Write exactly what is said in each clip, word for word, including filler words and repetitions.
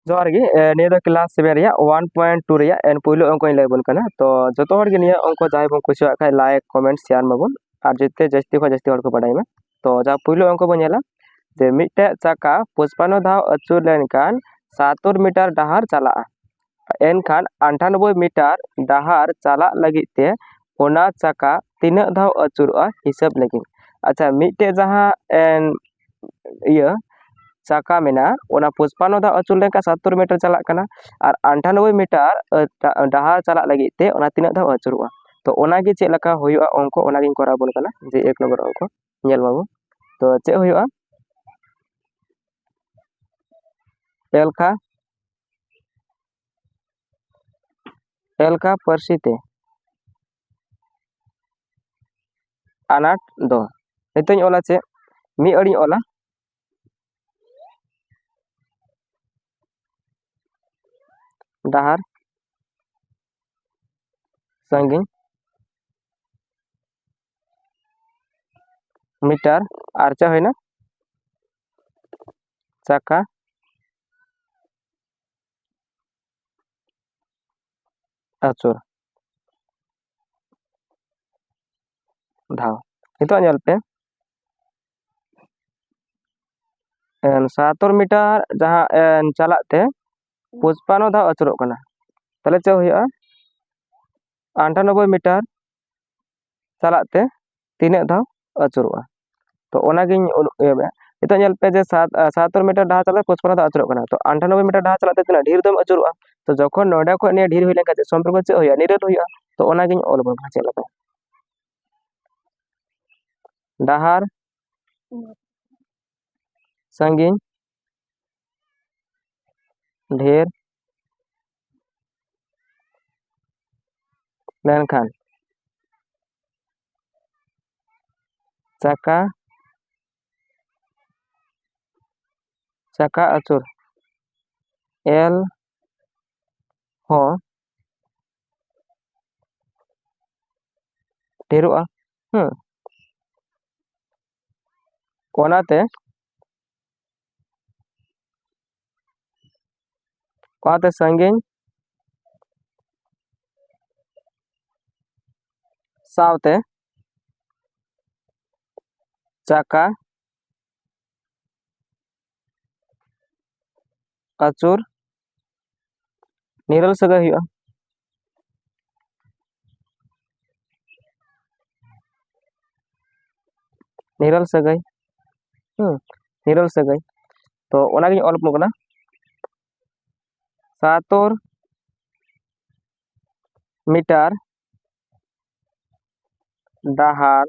ᱡᱚᱦᱟᱨ ᱜᱮ᱾ ᱮ, ᱱᱤᱭᱟᱹ ᱫᱚ class seven ᱨᱮᱭᱟᱜ one point two ᱨᱮᱭᱟᱜ ᱮᱱ ᱯᱩᱭᱞᱩ ᱚᱝᱠᱚᱧ ᱞᱟᱹᱭ ᱟᱵᱚᱱ ᱠᱟᱱᱟ᱾ ᱛᱚ ᱡᱚᱛᱚ ᱦᱚᱲ ᱜᱮ ᱱᱤᱭᱟᱹ ᱚᱝᱠᱚ ᱡᱟᱦᱟᱸᱭ ᱵᱚᱱ ᱠᱩᱥᱤᱭᱟᱜ ᱠᱷᱟᱡ like, comment, share ᱢᱟᱵᱚᱱ, ᱟᱨ ᱡᱟᱛᱮ ᱡᱟᱹᱥᱛᱤ ᱠᱷᱚᱱ ᱡᱟᱹᱥᱛᱤ ᱦᱚᱲ ᱠᱚ ᱵᱟᱰᱟᱭ ᱢᱟ᱾ ᱛᱚ ᱡᱟᱦᱟᱸ ᱯᱩᱭᱞᱩ ᱚᱝᱠᱚ ᱵᱚᱱ ᱧᱮᱞᱟ ᱡᱮ ᱢᱤᱫᱴᱮᱡ ᱪᱟᱠᱟ ᱯᱚᱪᱯᱟᱱᱱᱚ ᱫᱷᱟᱣ ᱟᱹᱪᱩᱨ ᱞᱮᱱᱠᱷᱟᱱ ᱥᱟᱛᱚᱨ ᱢᱤᱴᱟᱨ ᱰᱟᱦᱟᱨ ᱪᱟᱞᱟᱜᱼᱟ᱾ ᱮᱱᱠᱷᱟᱱ ᱟᱴᱷᱟᱱᱚᱵᱵᱳᱭ ᱢᱤᱴᱟᱨ ᱰᱟᱦᱟᱨ ᱪᱟᱞᱟᱜ ᱞᱟᱹᱜᱤᱫ ᱛᱮ ᱚᱱᱟ ᱪᱟᱠᱟ ᱛᱤᱱᱟᱹᱜ ᱫᱷᱟᱣ ᱟᱹᱪᱩᱨᱚᱜᱼᱟ ᱦᱤᱥᱟᱹᱵ ᱞᱟᱹᱜᱤᱫ᱾ ᱟᱪᱪᱷᱟ, ᱢᱤᱫᱴᱮᱡ ᱡᱟᱦᱟᱸ ᱮᱱ, ᱤᱭᱟᱹ ᱪᱟᱠᱟ ᱢᱮᱱᱟᱜᱼᱟ, ᱚᱱᱟ ᱯᱚᱪᱯᱟᱱᱱᱚ ᱫᱷᱟᱣ ᱟᱹᱪᱩᱨ ᱞᱮᱱᱠᱷᱟᱱ ᱥᱟᱛᱚᱨ ᱢᱤᱴᱟᱨ ᱪᱟᱞᱟᱜ ᱠᱟᱱᱟ, ᱟᱨ ᱟᱴᱷᱟᱱᱚᱵᱵᱳᱭ ᱢᱤᱴᱟᱨ, ᱮ, ᱰᱟ-, ᱰᱟᱦᱟᱨ ᱪᱟᱞᱟᱜ ᱞᱟᱹᱜᱤᱫ ᱛᱮ ᱚᱱᱟ ᱛᱤᱱᱟᱹᱜ ᱫᱷᱟᱣ ᱟᱹᱪᱩᱨᱚᱜᱼᱟ᱾ ᱛᱚ ᱚᱱᱟᱜᱮ ᱪᱮᱫ ᱞᱮᱠᱟ ᱦᱩᱭᱩᱜᱼᱟ ᱚᱝᱠᱚ, ᱚᱱᱟᱜᱤᱧ ᱠᱚᱨᱟᱣ ᱟᱵᱚᱱ ᱠᱟᱱᱟ᱾ ᱡᱮ ᱮᱠ ᱱᱚᱢᱵᱚᱨ ᱚᱝᱠᱚ ᱧᱮᱞ ᱢᱟᱵᱚᱱ᱾ ᱛᱚ ᱪᱮᱫ ᱦᱩᱭᱩᱜᱼᱟ? ᱮᱞᱠᱷᱟ, ᱮᱞᱠᱷᱟ ᱯᱟᱹᱨᱥᱤ ᱛᱮ ᱟᱱᱟᱴ ᱫᱚ᱾ ᱱᱤᱛᱚᱜ ᱤᱧ ᱚᱞᱟ ᱪᱮᱫ? ᱢᱤᱫ ᱟᱹᱲᱤᱧ ᱚᱞᱟ, ᱰᱟᱦᱟᱨ ᱥᱟᱺᱜᱤᱧ ᱢᱤᱴᱟᱨ, ᱟᱨ ᱪᱮᱫ ᱦᱩᱭᱱᱟ? ᱪᱟᱠᱟ ᱟᱹᱪᱩᱨ ᱫᱷᱟᱣ᱾ ᱱᱤᱛᱚᱜ ᱧᱮᱞ ᱯᱮ, ᱮᱱ ᱥᱟᱛᱚᱨ ᱢᱤᱴᱟᱨ ᱡᱟᱦᱟᱸ ᱮᱱ ᱪᱟᱞᱟᱜ ᱛᱮ ᱯᱚᱪᱯᱟᱱᱱᱚ ᱫᱷᱟᱣ ᱟᱹᱪᱩᱨᱚᱜ ᱠᱟᱱᱟ᱾ ᱛᱟᱦᱚᱞᱮ ᱪᱮᱫ ᱦᱩᱭᱩᱜᱼᱟ? ᱟᱴᱷᱟᱱᱚᱵᱵᱳᱭ ᱢᱤᱴᱟᱨ ᱪᱟᱞᱟᱜ ᱛᱮ ᱛᱤᱱᱟᱹᱜ ᱫᱷᱟᱣ ᱟᱹᱪᱩᱨᱚᱜᱼᱟ? ᱛᱚ ᱚᱱᱟᱜᱤᱧ ᱚᱞ-, ᱤᱭᱟᱹᱭᱟ᱾ ᱱᱤᱛᱚᱜ ᱧᱮᱞ ᱯᱮ ᱡᱮ ᱥᱟᱛ, ᱟ, ᱥᱟᱛᱚᱨ ᱢᱤᱴᱟᱨ ᱰᱟᱦᱟᱨ ᱪᱟᱞᱟᱜ ᱯᱚᱪᱯᱟᱱᱱᱚ ᱫᱷᱟᱣ ᱟᱹᱪᱩᱨᱚᱜ ᱠᱟᱱᱟ᱾ ᱛᱚ ᱟᱴᱷᱟᱱᱚᱵᱵᱳᱭ ᱢᱤᱴᱟᱨ ᱰᱟᱦᱟᱨ ᱪᱟᱞᱟᱜ ᱛᱮ ᱛᱤᱱᱟᱹᱜ ᱰᱷᱮᱨ ᱫᱚᱢ ᱟᱹᱪᱩᱨᱚᱜᱼᱟ? ᱛᱚ ᱡᱚᱠᱷᱚᱱ ᱱᱚᱰᱮ ᱠᱷᱚᱱ ᱱᱤᱭᱟᱹ ᱰᱷᱮᱨ ᱦᱩᱭ ᱞᱮᱱᱠᱷᱟᱱ ᱪᱮᱫ ᱥᱚᱢᱯᱚᱨᱠᱚ ᱪᱮᱫ ᱦᱩᱭᱩᱜᱼᱟ? ᱱᱤᱨᱟᱹᱴ ᱦᱩᱭᱩᱜᱼᱟ᱾ ᱛᱚ ᱚᱱᱟᱜᱤᱧ ᱚᱞ ᱟᱵᱚᱱ ᱠᱟᱱᱟ ᱪᱮᱫ ᱞᱮᱠᱟ᱾ ᱰᱟᱦᱟᱨ ᱥᱟᱺᱜᱤᱧ ᱰᱷᱮᱨ ᱞᱮᱱᱠᱷᱟᱱ ᱪᱟᱠᱟ, ᱪᱟᱠᱟ ᱟᱹᱪᱩᱨ ᱮᱞ ᱦᱚᱸ ᱰᱷᱮᱨᱚᱜᱼᱟ᱾ ᱦᱮᱸ, ᱚᱱᱟᱛᱮ ᱚᱱᱟᱛᱮ ᱥᱟᱺᱜᱤᱧ ᱥᱟᱶᱛᱮ ᱪᱟᱠᱟ ᱟᱹᱪᱩᱨ ᱱᱤᱨᱚᱞ ᱥᱟᱹᱜᱟᱹᱭ ᱦᱩᱭᱩᱜᱼᱟ᱾ ᱱᱤᱨᱚᱞ ᱥᱟᱹᱜᱟᱹᱭ᱾ ᱦᱩᱸ, ᱱᱤᱨᱚᱞ ᱥᱟᱹᱜᱟᱹᱭ᱾ ᱛᱚ ᱚᱱᱟᱜᱤᱧ ᱚᱞ ᱟᱵᱚᱱ ᱠᱟᱱᱟ᱾ ᱥᱟᱛᱚᱨ ᱢᱤᱴᱟᱨ ᱰᱟᱦᱟᱨ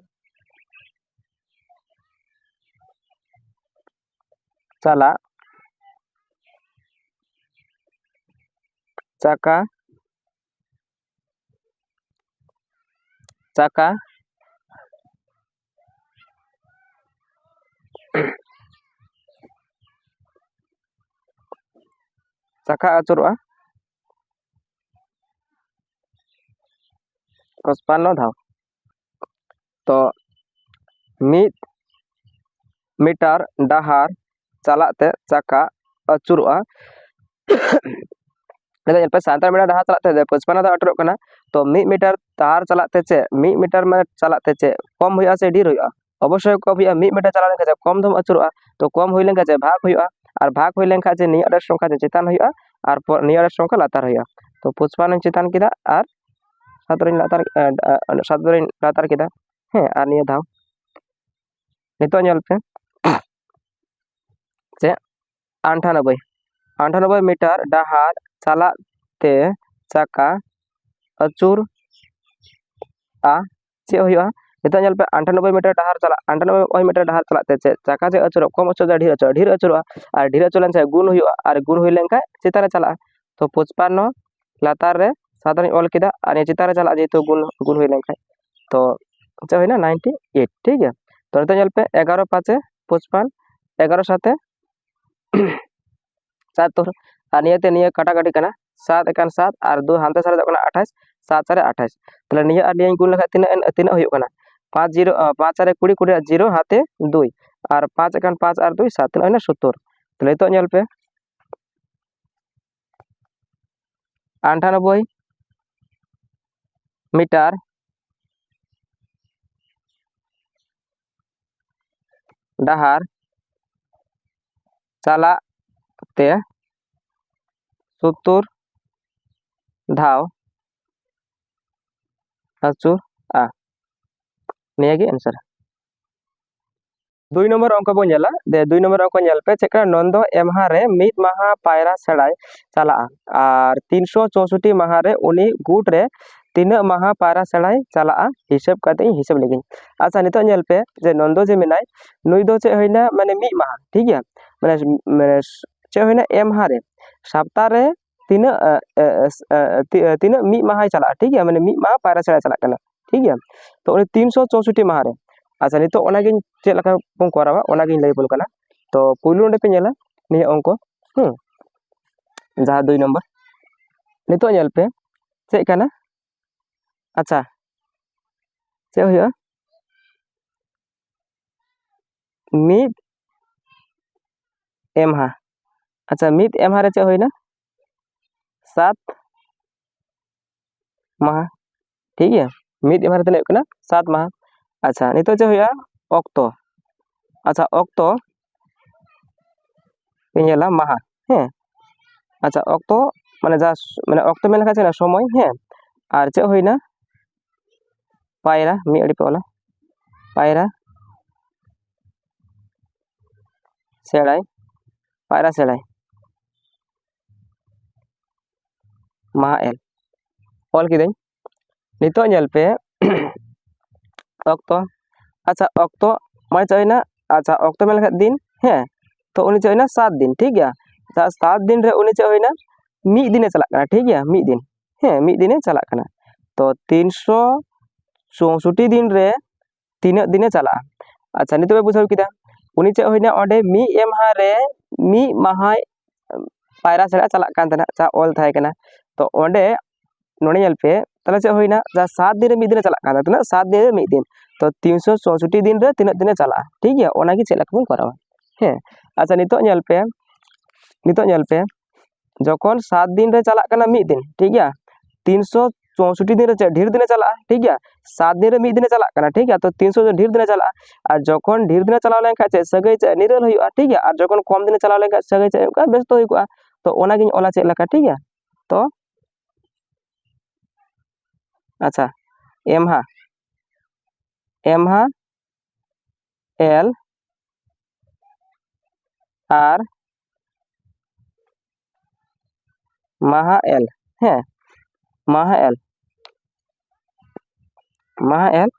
ᱪᱟᱞᱟᱜ ᱪᱟᱠᱟ ᱪᱟᱠᱟ ᱪᱟᱠᱟ ᱟᱹᱪᱩᱨᱚᱜᱼᱟ ᱯᱚᱪᱯᱟᱱᱱᱚ ᱫᱷᱟᱣ᱾ ᱛᱚ ᱢᱤᱫ ᱢᱤᱴᱟᱨ ᱰᱟᱦᱟᱨ ᱪᱟᱞᱟᱜ ᱛᱮ ᱪᱟᱠᱟ ᱟᱹᱪᱩᱨᱚᱜᱼᱟ᱾ ᱱᱤᱛᱚᱜ ᱧᱮᱞ ᱯᱮ, ᱥᱟᱛᱚᱨ ᱢᱤᱴᱟᱨ ᱰᱟᱦᱟᱨ ᱪᱟᱞᱟᱜ ᱛᱮ ᱯᱚᱪᱯᱟᱱᱱᱚ ᱫᱷᱟᱣ ᱟᱹᱪᱩᱨᱚᱜ ᱠᱟᱱᱟ᱾ ᱛᱚ ᱢᱤᱫ ᱢᱤᱴᱟᱨ ᱰᱟᱦᱟᱨ ᱪᱟᱞᱟᱜ ᱛᱮ ᱪᱮᱫ, ᱢᱤᱫ ᱢᱤᱴᱟᱨ ᱢᱟᱱᱮ ᱪᱟᱞᱟᱜ ᱛᱮ ᱪᱮᱫ ᱠᱚᱢ ᱦᱩᱭᱩᱜᱼᱟ ᱥᱮ ᱰᱷᱮᱨ ᱦᱩᱭᱩᱜᱼᱟ? ᱚᱵᱚᱥᱥᱳᱭ ᱠᱚᱢ ᱦᱩᱭᱩᱜᱼᱟ᱾ ᱢᱤᱫ ᱢᱤᱴᱟᱨ ᱪᱟᱞᱟᱣ ᱞᱮᱱᱠᱷᱟᱱ ᱪᱮᱫ ᱠᱚᱢ ᱫᱷᱚᱢ ᱟᱹᱪᱩᱨᱚᱜᱼᱟ᱾ ᱛᱚ ᱠᱚᱢ ᱦᱩᱭ ᱞᱮᱱᱠᱷᱟᱱ ᱪᱮᱫ ᱵᱷᱟᱜᱽ ᱦᱩᱭᱩᱜᱼᱟ, ᱟᱨ ᱵᱷᱟᱜᱽ ᱦᱩᱭ ᱞᱮᱱᱠᱷᱟᱱ ᱪᱮᱫ ᱱᱤᱭᱟᱹ ᱟᱴᱷᱟᱥ ᱥᱚᱝᱠᱷᱟ ᱪᱮᱫ ᱪᱮᱛᱟᱱ ᱦᱩᱭᱩᱜᱼᱟ, ᱟᱨ ᱯᱚ-, ᱱᱤᱭᱟᱹ ᱟᱴᱷᱟᱥ ᱥᱚᱝᱠᱷᱟ ᱞᱟᱛᱟᱨ ᱦᱩᱭᱩᱜᱼᱟ᱾ ᱛᱚ ᱯᱚᱪᱯᱟᱱᱱᱚᱧ ᱪᱮᱛᱟᱱ ᱠᱮᱫᱟ ᱟᱨ ᱥᱟᱛᱚᱨᱤᱧ ᱞᱟᱛᱟᱨ, ᱮ, ᱮ, ᱥᱟᱛᱚᱨᱤᱧ ᱞᱟᱛᱟᱨ ᱠᱮᱫᱟ᱾ ᱦᱮᱸ, ᱟᱨ ᱱᱤᱭᱟᱹ ᱫᱷᱟᱣ ᱱᱤᱛᱚᱜ ᱧᱮᱞ ᱯᱮ, ᱪᱮᱫ ᱟᱴᱷᱟᱱᱚᱵᱵᱳᱭ, ᱟᱴᱷᱟᱱᱚᱵᱵᱳᱭ ᱢᱤᱴᱟᱨ ᱰᱟᱦᱟᱨ ᱪᱟᱞᱟᱜ ᱛᱮ ᱪᱟᱠᱟ ᱟᱹᱪᱩᱨ ᱟ, ᱪᱮᱫ ᱦᱩᱭᱩᱜᱼᱟ? ᱱᱤᱛᱚᱜ ᱧᱮᱞ ᱯᱮ, ᱟᱴᱷᱟᱱᱚᱵᱵᱳᱭ ᱢᱤᱴᱟᱨ ᱰᱟᱦᱟᱨ ᱪᱟᱞᱟᱜ, ᱟᱴᱷᱟᱱᱚᱵᱵᱳᱭ ᱢᱤᱴᱟᱨ ᱰᱟᱦᱟᱨ ᱪᱟᱞᱟᱜ ᱛᱮ ᱪᱮᱫ ᱪᱟᱠᱟ ᱪᱮᱫ ᱟᱹᱪᱩᱨᱚᱜ, ᱠᱚᱢ ᱟᱹᱪᱩᱨᱚᱜ, ᱰᱷᱮᱨ ᱟᱹᱪᱩᱨᱚᱜ, ᱰᱷᱮᱨ ᱟᱹᱪᱩᱨᱚᱜᱼᱟ᱾ ᱟᱨ ᱰᱷᱮᱨ ᱟᱹᱪᱩᱨ ᱞᱮᱱᱠᱷᱟᱱ ᱜᱩᱱ ᱦᱩᱭᱩᱜᱼᱟ, ᱟᱨ ᱜᱩᱱ ᱦᱩᱭ ᱞᱮᱱᱠᱷᱟᱱ ᱪᱮᱛᱟᱱ ᱨᱮ ᱪᱟᱞᱟᱜᱼᱟ᱾ ᱛᱚ ᱯᱚᱪᱯᱟᱱᱱᱚ ᱞᱟᱛᱟᱨ ᱨᱮ ᱥᱟᱛ ᱨᱤᱧ ᱚᱞ ᱠᱮᱫᱟ, ᱟᱨ ᱱᱤᱭᱟᱹ ᱪᱮᱛᱟᱱ ᱨᱮ ᱪᱟᱞᱟᱜᱼᱟ, ᱡᱮᱦᱮᱛᱩ ᱜᱩᱱ, ᱜᱩᱱ ᱦᱩᱭ ᱞᱮᱱᱠᱷᱟᱱ᱾ ᱛᱚ ᱪᱮᱫ ᱦᱩᱭᱱᱟ? ᱱᱟᱭᱤᱱᱴᱤ ᱮᱭᱤᱴ, ᱴᱷᱤᱠ ᱜᱮᱭᱟ᱾ ᱛᱚ ᱱᱤᱛᱚᱜ ᱧᱮᱞ ᱯᱮ, ᱮᱜᱟᱨᱚ ᱯᱟᱸᱪᱮ ᱯᱚᱪᱯᱟᱱ, ᱮᱜᱟᱨᱚ ᱥᱟᱛᱮ ᱥᱟᱛ ᱛᱚᱨ, ᱟᱨ ᱱᱤᱭᱟᱹᱛᱮ ᱱᱤᱭᱟᱹ ᱠᱟᱴᱟᱠᱟᱴᱤ ᱠᱟᱱᱟ, ᱥᱟᱛ ᱮᱠᱟᱱ ᱥᱟᱛ ᱟᱨ ᱫᱩ ᱦᱟᱱᱛᱮ ᱥᱟᱨᱮᱡᱚᱜ ᱠᱟᱱᱟ ᱟᱴᱷᱟᱥ, ᱥᱟᱛ ᱪᱟᱨᱮ ᱟᱴᱷᱟᱥ᱾ ᱛᱟᱦᱞᱮ ᱱᱤᱭᱟᱹ ᱟᱨ ᱱᱤᱭᱟᱹᱧ ᱜᱩᱱ ᱞᱮᱠᱷᱟᱱ ᱛᱤᱱᱟᱹᱜ ᱮᱱ-, ᱛᱤᱱᱟᱹᱜ ᱦᱩᱭᱩᱜ ᱠᱟᱱᱟ? ᱯᱟᱸᱪ ᱡᱤᱨᱳ, ᱟᱸ, ᱯᱟᱸᱪ ᱟᱨᱮ ᱠᱩᱲᱤ, ᱠᱩᱲᱤ ᱟᱨ ᱡᱤᱨᱳ ᱦᱟᱛᱮ ᱫᱩᱭ, ᱟᱨ ᱯᱟᱸᱪ ᱮᱠᱟᱱ ᱯᱟᱸᱪ ᱟᱨ ᱫᱩᱭ ᱥᱟᱛ, ᱛᱤᱱᱟᱹᱜ ᱦᱩᱭᱱᱟ? ᱥᱳᱛᱛᱳᱨ᱾ ᱛᱟᱦᱞᱮ ᱱᱤᱛᱚᱜ ᱧᱮᱞ ᱯᱮ, ᱟᱴᱷᱟᱱᱚᱵᱵᱳᱭ ᱢᱤᱴᱟᱨ ᱰᱟᱦᱟᱨ ᱪᱟᱞᱟᱜ ᱛᱮ ᱥᱳᱛᱛᱳᱨ ᱫᱷᱟᱣ ᱟᱹᱪᱩᱨᱟ᱾ ᱱᱤᱭᱟᱹ ᱜᱮ answer᱾ ᱫᱩᱭ ᱱᱚᱢᱵᱚᱨ ᱚᱝᱠᱚ ᱵᱚᱱ ᱧᱮᱞᱟ᱾ ᱫᱮ, ᱫᱩᱭ ᱱᱚᱢᱵᱚᱨ ᱚᱝᱠᱚ ᱧᱮᱞ ᱯᱮ, ᱪᱮᱫ ᱠᱟᱱᱟ? ᱱᱚᱱᱫᱚ ᱮᱢᱦᱟ ᱨᱮ ᱢᱤᱫ ᱢᱟᱦᱟ ᱯᱟᱭᱨᱟ ᱥᱮᱬᱟᱭ ᱪᱟᱞᱟᱜᱼᱟ ᱟᱨ ᱛᱤᱱᱥᱚ ᱪᱳᱥᱳᱴᱴᱤ ᱢᱟᱦᱟ ᱨᱮ ᱩᱱᱤ ᱜᱩᱴ ᱨᱮ ᱛᱤᱱᱟᱹᱜ ᱢᱟᱦᱟ ᱯᱟᱭᱨᱟ ᱥᱮᱬᱟᱭ ᱪᱟᱞᱟᱜᱼᱟ? ᱦᱤᱥᱟᱹᱵ ᱠᱟᱛᱮ ᱤᱧ ᱦᱤᱥᱟᱹᱵ ᱞᱮᱜᱤᱧ᱾ ᱟᱪᱪᱷᱟ, ᱱᱤᱛᱚᱜ ᱧᱮᱞ ᱯᱮ ᱡᱮ ᱱᱚᱱᱫᱚ ᱡᱮ ᱢᱮᱱᱟᱭ, ᱱᱩᱭ ᱫᱚ ᱪᱮᱫ ᱦᱩᱭᱱᱟ? ᱢᱟᱱᱮ ᱢᱤᱫ ᱢᱟᱦᱟ, ᱴᱷᱤᱠ ᱜᱮᱭᱟ? ᱢᱟᱱᱮ, ᱢᱟᱱᱮ ᱪᱮᱫ ᱦᱩᱭᱱᱟ? ᱮᱢᱦᱟ ᱨᱮ, ᱥᱟᱯᱛᱟ ᱨᱮ ᱛᱤᱱᱟᱹᱜ, ᱮ, ᱮ, ᱮ, ᱛᱤ-, ᱮ, ᱛᱤᱱᱟᱹᱜ ᱢᱤᱫ ᱢᱟᱦᱟᱭ ᱪᱟᱞᱟᱜᱼᱟ, ᱴᱷᱤᱠ ᱜᱮᱭᱟ? ᱢᱟᱱᱮ ᱢᱤᱫ ᱢᱟᱦᱟ ᱯᱟᱭᱨᱟ ᱥᱮᱬᱟᱭ ᱪᱟᱞᱟᱜ ᱠᱟᱱᱟ, ᱴᱷᱤᱠ ᱜᱮᱭᱟ? ᱛᱚ ᱩᱱᱤ ᱛᱤᱱᱥᱚ ᱪᱳᱥᱳᱴᱴᱤ ᱢᱟᱦᱟ ᱨᱮ᱾ ᱟᱪᱪᱷᱟ, ᱱᱤᱛᱚᱜ ᱚᱱᱟᱜᱤᱧ ᱪᱮᱫ ᱞᱮᱠᱟ ᱵᱚᱱ ᱠᱚᱨᱟᱣᱟ, ᱚᱱᱟᱜᱤᱧ ᱞᱟᱹᱭ ᱟᱵᱚᱱ ᱠᱟᱱᱟ᱾ ᱛᱚ ᱯᱩᱭᱞᱩ ᱚᱸᱰᱮ ᱯᱮ ᱧᱮᱞᱟ ᱱᱤᱭᱟᱹ ᱚᱝᱠᱚ, ᱦᱩᱸ, ᱡᱟᱦᱟᱸ ᱫᱩᱭ ᱱᱚᱢᱵᱚᱨ, ᱱᱤᱛᱚᱜ ᱧᱮᱞ ᱯᱮ ᱪᱮᱫ ᱠᱟᱱᱟ᱾ ᱟᱪᱪᱷᱟ, ᱪᱮᱫ ᱦᱩᱭᱩᱜᱼᱟ? ᱢᱤᱫ ᱮᱢᱦᱟ᱾ ᱟᱪᱪᱷᱟ, ᱢᱤᱫ ᱮᱢᱦᱟ ᱨᱮ ᱪᱮᱫ ᱦᱩᱭᱱᱟ? ᱥᱟᱛ ᱢᱟᱦᱟ, ᱴᱷᱤᱠ ᱜᱮᱭᱟ? ᱢᱤᱫ ᱮᱢᱦᱟ ᱨᱮ ᱛᱤᱱᱟᱹᱜ ᱦᱩᱭᱩᱜ ᱠᱟᱱᱟ? ᱥᱟᱛ ᱢᱟᱦᱟ᱾ ᱟᱪᱪᱷᱟ, ᱱᱤᱛᱚᱜ ᱪᱮᱫ ᱦᱩᱭᱩᱜᱼᱟ? ᱚᱠᱛᱚ᱾ ᱟᱪᱪᱷᱟ, ᱚᱠᱛᱚ ᱯᱮ ᱧᱮᱞᱟ ᱢᱟᱦᱟ, ᱦᱮᱸ᱾ ᱟᱪᱪᱷᱟ, ᱚᱠᱛᱚ ᱢᱟᱱᱮ ᱡᱟ ᱢᱟᱱᱮ ᱚᱠᱛᱚ ᱢᱮᱱ ᱞᱮᱠᱷᱟᱱ ᱪᱮᱫ ᱦᱩᱭᱱᱟ? ᱥᱚᱢᱚᱭ, ᱦᱮᱸ᱾ ᱟᱨ ᱪᱮᱫ ᱦᱩᱭᱱᱟ? ᱯᱟᱭᱨᱟ, ᱢᱤᱫ ᱟᱹᱰᱤ ᱯᱮ ᱚᱞᱟ, ᱯᱟᱭᱨᱟ ᱥᱮᱬᱟᱭ, ᱯᱟᱭᱨᱟ ᱥᱮᱬᱟᱭ ᱢᱟᱦᱟ ᱮᱞ, ᱚᱞ ᱠᱤᱫᱟᱹᱧ᱾ ᱱᱤᱛᱚᱜ ᱧᱮᱞ ᱯᱮ, ᱚᱠᱛᱚ, ᱟᱪᱪᱷᱟ, ᱚᱠᱛᱚ ᱢᱟᱱᱮ ᱪᱮᱫ ᱦᱩᱭᱱᱟ? ᱟᱪᱪᱷᱟ, ᱚᱠᱛᱚ ᱢᱮᱱ ᱞᱮᱠᱷᱟᱱ ᱫᱤᱱ, ᱦᱮᱸ, ᱛᱚ ᱩᱱᱤ ᱪᱮᱫ ᱦᱩᱭᱱᱟ? ᱥᱟᱛ ᱫᱤᱱ, ᱴᱷᱤᱠ ᱜᱮᱭᱟ? ᱟᱪᱪᱷᱟ, ᱥᱟᱛ ᱫᱤᱱ ᱨᱮ ᱩᱱᱤ ᱪᱮᱫ ᱦᱩᱭᱱᱟ? ᱢᱤᱫ ᱫᱤᱱᱮ ᱪᱟᱞᱟᱜ ᱠᱟᱱᱟ, ᱴᱷᱤᱠ ᱜᱮᱭᱟ? ᱢᱤᱫ ᱫᱤᱱ, ᱦᱮᱸ, ᱢᱤᱫ ᱫᱤᱱᱮ ᱪᱟᱞᱟᱜ ᱠᱟᱱᱟ᱾ ᱛᱚ ᱛᱤᱱᱥᱚ ᱪᱳᱥᱳᱴᱴᱤ ᱫᱤᱱ ᱨᱮ ᱛᱤᱱᱟᱹᱜ ᱫᱤᱱᱮ ᱪᱟᱞᱟᱜᱼᱟ? ᱟᱪᱪᱷᱟ, ᱱᱤᱛᱚᱜ ᱯᱮ ᱵᱩᱡᱷᱟᱹᱣ ᱠᱮᱫᱟ, ᱩᱱᱤ ᱪᱮᱫ ᱦᱩᱭᱱᱟ? ᱚᱸᱰᱮ ᱢᱤᱫ ᱮᱢᱦᱟ ᱨᱮ ᱢᱤᱫ ᱢᱟᱦᱟᱭ ᱯᱟᱭᱨᱟ ᱥᱮᱬᱟ ᱪᱟᱞᱟᱜ ᱠᱟᱱ ᱛᱟᱦᱮᱱᱟ, ᱡᱟ ᱚᱞ ᱛᱟᱦᱮᱸ ᱠᱟᱱᱟ᱾ ᱛᱚ ᱚᱸᱰᱮ ᱱᱚᱰᱮ ᱧᱮᱞ ᱯᱮ, ᱛᱟᱦᱚᱞᱮ ᱪᱮᱫ ᱦᱩᱭᱱᱟ? ᱡᱟᱦᱟᱸ ᱥᱟᱛ ᱫᱤᱱ ᱨᱮ ᱢᱤᱫ ᱫᱤᱱᱮ ᱪᱟᱞᱟᱜ ᱠᱟᱱ ᱛᱟᱦᱮᱸ, ᱛᱤᱱᱟᱹᱜ? ᱥᱟᱛ ᱫᱤᱱ ᱨᱮ ᱢᱤᱫ ᱫᱤᱱ᱾ ᱛᱚ ᱛᱤᱱᱥᱚ ᱪᱳᱥᱳᱴᱴᱤ ᱫᱤᱱ ᱨᱮ ᱛᱤᱱᱟᱹᱜ ᱫᱤᱱᱮ ᱪᱟᱞᱟᱜᱼᱟ? ᱴᱷᱤᱠ ᱜᱮᱭᱟ, ᱚᱱᱟᱜᱮ ᱪᱮᱫ ᱞᱮᱠᱟ ᱵᱚᱱ ᱠᱚᱨᱟᱣᱟ᱾ ᱦᱮᱸ, ᱟᱪᱪᱷᱟ, ᱱᱤᱛᱚᱜ ᱧᱮᱞ ᱯᱮ, ᱱᱤᱛᱚᱜ ᱧᱮᱞ ᱯᱮ, ᱡᱚᱠᱷᱚᱱ ᱥᱟᱛ ᱫᱤᱱ ᱨᱮ ᱪᱟᱞᱟᱜ ᱠᱟᱱᱟ ᱢᱤᱫ ᱫᱤᱱ, ᱴᱷᱤᱠ ᱜᱮᱭᱟ, ᱛᱤᱱᱥᱚ ᱪᱳᱥᱚᱴᱴᱤ ᱫᱤᱱ ᱨᱮ ᱪᱮᱫ ᱰᱷᱮᱨ ᱫᱤᱱᱮ ᱪᱟᱞᱟᱜᱼᱟ, ᱴᱷᱤᱠ ᱜᱮᱭᱟ, ᱥᱟᱛ ᱫᱤᱱ ᱨᱮ ᱢᱤᱫ ᱫᱤᱱᱮ ᱪᱟᱞᱟᱜ ᱠᱟᱱᱟ, ᱴᱷᱤᱠ ᱜᱮᱭᱟ, ᱛᱚ ᱛᱤᱱᱥᱚ ᱫᱚ ᱰᱷᱮᱨ ᱫᱤᱱᱮ ᱪᱟᱞᱟᱜᱼᱟ᱾ ᱟᱨ ᱡᱚᱠᱷᱚᱱ ᱰᱷᱮᱨ ᱫᱤᱱᱮ ᱪᱟᱞᱟᱣ ᱞᱮᱱᱠᱷᱟᱱ ᱪᱮᱫ ᱥᱟᱹᱜᱟᱹᱭ ᱪᱮᱫ ᱱᱤᱨᱟᱹᱞ ᱦᱩᱭᱩᱜᱼᱟ, ᱴᱷᱤᱠ ᱜᱮᱭᱟ, ᱟᱨ ᱡᱚᱠᱷᱚᱱ ᱠᱚᱢ ᱫᱤᱱᱮ ᱪᱟᱞᱟᱣ ᱞᱮᱱᱠᱷᱟᱱ ᱥᱟᱹᱜᱟᱹᱭ ᱪᱮᱫ ᱦᱩᱭᱩᱜᱼᱟ, ᱵᱮᱥᱛᱚ ᱦᱩᱭ ᱠᱚᱜᱼᱟ᱾ ᱛᱚ ᱚᱱᱟᱜᱤᱧ ᱚᱞᱟ ᱪᱮᱫ ᱞᱮᱠᱟ, ᱴᱷᱤᱠ ᱜᱮᱭᱟ᱾ ᱛᱚ ᱟᱪᱪᱷᱟ, ᱮᱢᱦᱟ, ᱮᱢᱦᱟ ᱮᱞ ᱟᱨ ᱢᱟᱦᱟ ᱮᱞ, ᱦᱮᱸ, ᱢᱟᱦᱟ ᱮᱞ, ᱢᱟᱦᱟ ᱮᱞ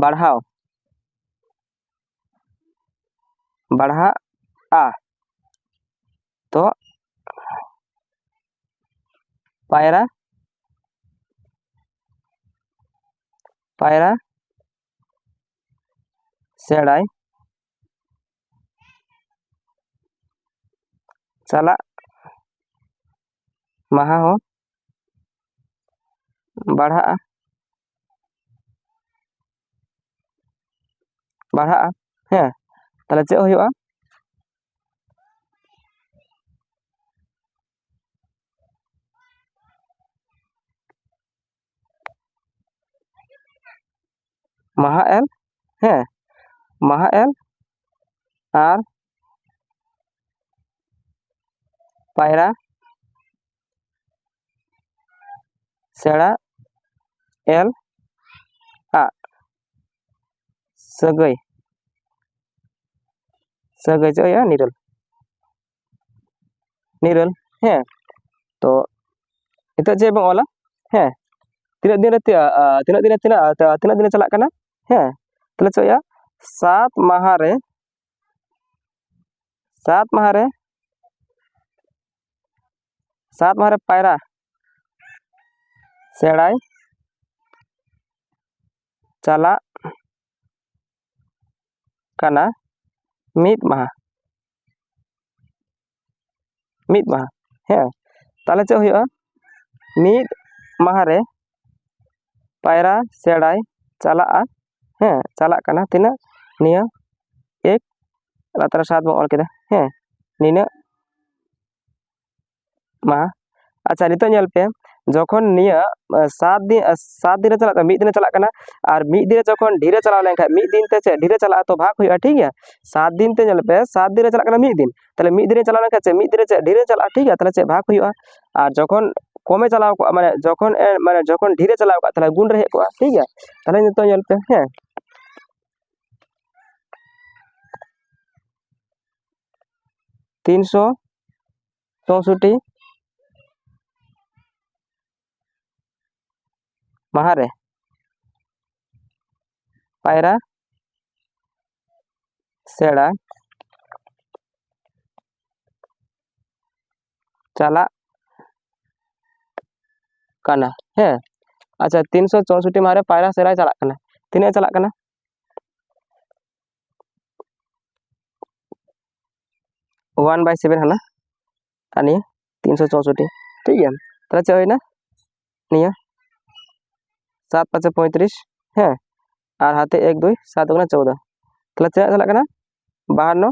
ᱵᱟᱲᱦᱟᱣ, ᱵᱟᱲᱦᱟᱜᱼᱟ᱾ ᱛᱚ ᱯᱟᱭᱨᱟ, ᱯᱟᱭᱨᱟ ᱥᱮᱬᱟᱭ ᱪᱟᱞᱟᱜ ᱢᱟᱦᱟ ᱦᱚᱸ ᱵᱟᱲᱦᱟᱜᱼᱟ, ᱵᱟᱲᱦᱟᱜᱼᱟ᱾ ᱦᱮᱸ, ᱛᱟᱦᱚᱞᱮ ᱪᱮᱫ ᱦᱩᱭᱩᱜᱼᱟ? ᱢᱟᱦᱟ ᱮᱞ, ᱦᱮᱸ, ᱢᱟᱦᱟ ᱮᱞ ᱟᱨ ᱯᱟᱭᱨᱟ ᱥᱮᱬᱟ ᱮᱞ ᱟᱜ ᱥᱟᱹᱜᱟᱹᱭ, ᱥᱟᱹᱜᱟᱹᱭ ᱪᱮᱫ ᱦᱩᱭᱩᱜᱼᱟ? ᱱᱤᱨᱟᱹᱞ, ᱱᱤᱨᱟᱹᱞ᱾ ᱦᱮᱸ, ᱛᱚ ᱱᱤᱛᱚᱜ ᱪᱮᱫ ᱵᱚᱱ ᱚᱞᱟ? ᱦᱮᱸ, ᱛᱤᱱᱟᱹᱜ ᱫᱤᱱ ᱨᱮ ᱛᱤ-, ᱟ, ᱟ, ᱛᱤᱱᱟᱹᱜ ᱫᱤᱱ ᱨᱮ ᱛᱤᱱᱟᱹᱜ, ᱟ, ᱛᱤᱱᱟᱹᱜ ᱫᱤᱱ ᱨᱮ ᱪᱟᱞᱟᱜ ᱠᱟᱱᱟ? ᱦᱮᱸ, ᱛᱟᱦᱚᱞᱮ ᱪᱮᱫ ᱦᱩᱭᱩᱜᱼᱟ? ᱥᱟᱛ ᱢᱟᱦᱟ ᱨᱮ, ᱥᱟᱛ ᱢᱟᱦᱟ ᱨᱮ, ᱥᱟᱛ ᱢᱟᱦᱟ ᱨᱮ ᱯᱟᱭᱨᱟ ᱥᱮᱬᱟᱭ ᱪᱟᱞᱟᱜ ᱠᱟᱱᱟ ᱢᱤᱫ ᱢᱟᱦᱟ, ᱢᱤᱫ ᱢᱟᱦᱟ᱾ ᱦᱮᱸ, ᱛᱟᱦᱚᱞᱮ ᱪᱮᱫ ᱦᱩᱭᱩᱜᱼᱟ? ᱢᱤᱫ ᱢᱟᱦᱟ ᱨᱮ ᱯᱟᱭᱨᱟ ᱥᱮᱬᱟᱭ ᱪᱟᱞᱟᱜᱼᱟ᱾ ᱦᱮᱸ, ᱪᱟᱞᱟᱜ ᱠᱟᱱᱟ ᱛᱤᱱᱟᱹᱜ? ᱱᱤᱭᱟᱹ ᱮᱠ ᱞᱟᱛᱟᱨ ᱨᱮ ᱥᱟᱛ ᱵᱚᱱ ᱚᱞ ᱠᱮᱫᱟ, ᱦᱮᱸ, ᱱᱤᱱᱟᱹᱜ ᱢᱟᱦᱟ᱾ ᱟᱪᱪᱷᱟ, ᱱᱤᱛᱚᱜ ᱧᱮᱞ ᱯᱮ, ᱡᱚᱠᱷᱚᱱ ᱱᱤᱭᱟᱹ ᱥᱟᱛ ᱫᱤᱱ ᱥᱟᱛ ᱫᱤᱱ ᱨᱮ ᱪᱟᱞᱟᱜ ᱠᱟᱱᱟ, ᱢᱤᱫ ᱫᱤᱱ ᱨᱮ ᱪᱟᱞᱟᱜ ᱠᱟᱱᱟ, ᱟᱨ ᱢᱤᱫ ᱫᱤᱱ ᱨᱮ ᱡᱚᱠᱷᱚᱱ ᱰᱷᱮᱨ ᱮ ᱪᱟᱞᱟᱣ ᱞᱮᱱᱠᱷᱟᱱ, ᱢᱤᱫ ᱫᱤᱱ ᱛᱮ ᱪᱮᱫ ᱰᱷᱮᱨ ᱮ ᱪᱟᱞᱟᱜᱼᱟ, ᱛᱚ ᱵᱷᱟᱜᱽ ᱦᱩᱭᱩᱜᱼᱟ, ᱴᱷᱤᱠ ᱜᱮᱭᱟ᱾ ᱥᱟᱛ ᱫᱤᱱ ᱛᱮ ᱧᱮᱞ ᱯᱮ, ᱥᱟᱛ ᱫᱤᱱ ᱨᱮ ᱪᱟᱞᱟᱜ ᱠᱟᱱᱟ ᱢᱤᱫ ᱫᱤᱱ, ᱛᱟᱦᱚᱞᱮ ᱢᱤᱫ ᱫᱤᱱ ᱨᱮ ᱪᱟᱞᱟᱣ ᱞᱮᱱᱠᱷᱟᱱ ᱪᱮᱫ ᱢᱤᱫ ᱫᱤᱱ ᱨᱮ ᱪᱮᱫ ᱰᱷᱮᱨ ᱮ ᱪᱟᱞᱟᱜᱼᱟ, ᱴᱷᱤᱠ ᱜᱮᱭᱟ, ᱛᱟᱦᱚᱞᱮ ᱪᱮᱫ ᱵᱷᱟᱜᱽ ᱦᱩᱭᱩᱜᱼᱟ᱾ ᱟᱨ ᱡᱚᱠᱷᱚᱱ ᱠᱚᱢᱮ ᱪᱟᱞᱟᱣ ᱠᱚᱜᱼᱟ, ᱢᱟᱱᱮ ᱡᱚᱠᱷᱚᱱ ᱮ, ᱢᱟᱱᱮ ᱡᱚᱠᱷᱚᱱ ᱰᱷᱮᱨ ᱮ ᱪᱟᱞᱟᱣ ᱠᱚᱜᱼᱟ, ᱛᱟᱦᱚᱞᱮ ᱜᱩᱱ ᱨᱮ ᱦᱮᱡ ᱠᱚᱜᱼᱟ, ᱴᱷᱤᱠ ᱜᱮᱭᱟ᱾ ᱛᱟᱦᱚᱞᱮ ᱱᱤᱛᱚᱜ ᱧᱮᱞ ᱯᱮ, ᱦᱮᱸ, ᱛᱤᱱᱥᱚ ᱪᱳᱥᱚᱴᱴᱤ ᱢᱟᱦᱟ ᱨᱮ ᱯᱟᱭᱨᱟ ᱥᱮᱬᱟ ᱪᱟᱞᱟᱜ ᱠᱟᱱᱟ᱾ ᱦᱮᱸ, ᱟᱪᱪᱷᱟ, ᱛᱤᱱᱥᱚ ᱪᱳᱥᱚᱴᱴᱤ ᱢᱟᱦᱟ ᱨᱮ ᱯᱟᱭᱨᱟ ᱥᱮᱬᱟᱭ ᱪᱟᱞᱟᱜ ᱠᱟᱱᱟ᱾ ᱛᱤᱱᱟᱹᱜ ᱮ ᱪᱟᱞᱟᱜ ᱠᱟᱱᱟ? ᱚᱣᱟᱱ ᱵᱟᱭ ᱥᱮᱵᱷᱮᱱ ᱦᱟᱱᱟ, ᱟᱨ ᱱᱤᱭᱟᱹ ᱛᱤᱱᱥᱚ ᱪᱳᱥᱚᱴᱴᱤ, ᱴᱷᱤᱠ ᱜᱮᱭᱟ᱾ ᱛᱟᱦᱚᱞᱮ ᱪᱮᱫ ᱦᱩᱭᱱᱟ? ᱱᱤᱭᱟᱹ ᱥᱟᱛ ᱯᱟᱸᱪᱮ ᱯᱚᱸᱭᱛᱨᱤᱥ, ᱦᱮᱸ, ᱟᱨ ᱦᱟᱛᱮ ᱮᱠ ᱫᱩᱭ ᱥᱟᱛ ᱠᱟᱱᱟ ᱪᱳᱫᱚ᱾ ᱛᱟᱦᱚᱞᱮ ᱛᱤᱱᱟᱹᱜ ᱪᱟᱞᱟᱜ ᱠᱟᱱᱟ? ᱵᱟᱦᱟᱱᱱᱚ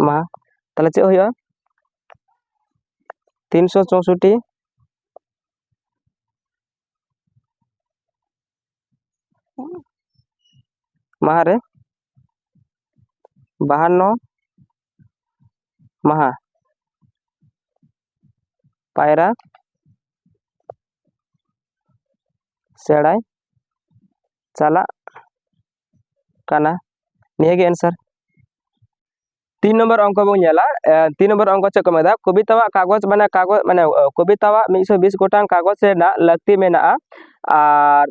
ᱢᱟᱦᱟ᱾ ᱛᱟᱦᱚᱞᱮ ᱪᱮᱫ ᱦᱩᱭᱩᱜᱼᱟ? ᱛᱤᱱᱥᱚ ᱪᱳᱥᱚᱴᱴᱤ ᱢᱟᱦᱟ ᱨᱮ ᱵᱟᱦᱟᱱᱱᱚ ᱢᱟᱦᱟ ᱯᱟᱭᱨᱟ ᱥᱮᱬᱟᱭ ᱪᱟᱞᱟᱜ ᱠᱟᱱᱟ᱾ ᱱᱤᱭᱟᱹ ᱜᱮ answer᱾ ᱛᱤᱱ ᱱᱚᱢᱵᱚᱨ ᱚᱝᱠᱚ ᱵᱚᱱ ᱧᱮᱞᱟ᱾ ᱮ, ᱛᱤᱱ ᱱᱚᱢᱵᱚᱨ ᱚᱝᱠᱚ ᱪᱮᱫ ᱠᱚ ᱢᱮᱛᱟᱜᱼᱟ? ᱠᱚᱵᱤᱛᱟᱣᱟᱜ ᱠᱟᱜᱚᱡᱽ, ᱢᱟᱱᱮ ᱠᱟᱜᱚᱡᱽ, ᱢᱟᱱᱮ, ᱚ, ᱠᱚᱵᱤᱛᱟᱣᱟᱜ ᱢᱤᱫᱥᱚ ᱵᱤᱥ ᱜᱚᱴᱟᱝ ᱠᱟᱜᱚᱡᱽ ᱨᱮᱱᱟᱜ ᱞᱟᱹᱠᱛᱤ ᱢᱮᱱᱟᱜᱼᱟ, ᱟᱨ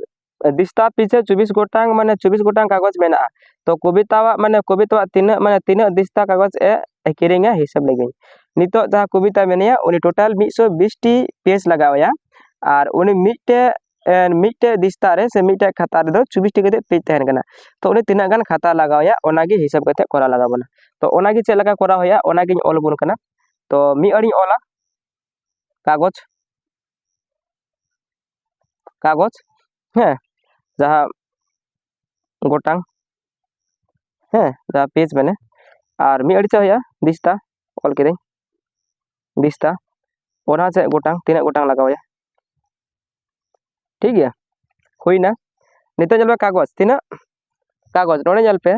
ᱫᱤᱥᱛᱟ ᱯᱤᱪᱷᱮ ᱪᱚᱵᱵᱤᱥ ᱜᱚᱴᱟᱝ, ᱢᱟᱱᱮ ᱪᱚᱵᱵᱤᱥ ᱜᱚᱴᱟᱝ ᱠᱟᱜᱚᱡᱽ ᱢᱮᱱᱟᱜᱼᱟ᱾ ᱛᱚ ᱠᱚᱵᱤᱛᱟᱣᱟᱜ, ᱢᱟᱱᱮ ᱠᱚᱵᱤᱛᱟᱣᱟᱜ ᱛᱤᱱᱟᱹᱜ, ᱢᱟᱱᱮ ᱛᱤᱱᱟᱹᱜ ᱫᱤᱥᱛᱟ ᱠᱟᱜᱚᱡᱽ ᱮ ᱠᱤᱨᱤᱧᱟ, ᱦᱤᱥᱟᱹᱵ ᱞᱟᱹᱜᱤᱫ᱾ ᱱᱤᱛᱚᱜ ᱡᱟᱦᱟᱸ ᱠᱚᱵᱤᱛᱟ ᱢᱮᱱᱟᱭᱟ, ᱩᱱᱤ total ᱢᱤᱫᱥᱚ ᱵᱤᱥ ᱴᱤ page ᱞᱟᱜᱟᱣ ᱟᱭᱟ, ᱟᱨ ᱩᱱᱤ ᱢᱤᱫᱴᱮᱡ, ᱮ, ᱢᱤᱫᱴᱮᱡ ᱫᱤᱥᱛᱟ ᱨᱮ ᱥᱮ ᱢᱤᱫᱴᱮᱡ ᱠᱷᱟᱛᱟ ᱨᱮᱫᱚ ᱪᱚᱵᱵᱤᱥ ᱴᱤ ᱠᱟᱛᱮ page ᱛᱟᱦᱮᱱ ᱠᱟᱱᱟ᱾ ᱛᱚ ᱩᱱᱤ ᱛᱤᱱᱟᱹᱜ ᱜᱟᱱ ᱠᱷᱟᱛᱟ ᱞᱟᱜᱟᱣ ᱟᱭᱟ, ᱚᱱᱟᱜᱮ ᱦᱤᱥᱟᱹᱵ ᱠᱟᱛᱮ ᱠᱚᱨᱟᱣ ᱞᱟᱜᱟᱣ ᱵᱚᱱᱟ᱾ ᱛᱚ ᱚᱱᱟᱜᱮ ᱪᱮᱫ ᱞᱮᱠᱟ ᱠᱚᱨᱟᱣ ᱦᱩᱭᱩᱜᱼᱟ, ᱚᱱᱟᱜᱤᱧ ᱚᱞ ᱵᱚᱱ ᱠᱟᱱᱟ᱾ ᱛᱚ ᱢᱤᱫ ᱟᱹᱲᱤᱧ ᱚᱞᱟ, ᱠᱟᱜᱚᱡᱽ, ᱠᱟᱜᱚᱡᱽ, ᱦᱮᱸ, ᱡᱟᱦᱟᱸ ᱜᱚᱴᱟᱝ ᱦᱮᱸ, ᱡᱟᱦᱟᱸ ᱯᱮᱡᱽ ᱢᱟᱱᱮ, ᱟᱨ ᱢᱤᱫ ᱟᱹᱲᱤ ᱪᱮᱫ ᱦᱩᱭᱩᱜᱼᱟ? ᱫᱤᱥᱛᱟ, ᱚᱞ ᱠᱤᱫᱟᱹᱧ ᱫᱤᱥᱛᱟ, ᱚᱱᱟ ᱪᱮᱫ ᱜᱚᱴᱟᱝ, ᱛᱤᱱᱟᱹᱜ ᱜᱚᱴᱟᱝ ᱞᱟᱜᱟᱣ ᱟᱭᱟ? ᱴᱷᱤᱠ ᱜᱮᱭᱟ, ᱦᱩᱭᱱᱟ᱾ ᱱᱤᱛᱚᱜ ᱧᱮᱞ ᱢᱮ ᱠᱟᱜᱚᱡᱽ, ᱛᱤᱱᱟᱹᱜ ᱠᱟᱜᱚᱡᱽ, ᱱᱚᱰᱮ ᱧᱮᱞ ᱯᱮ,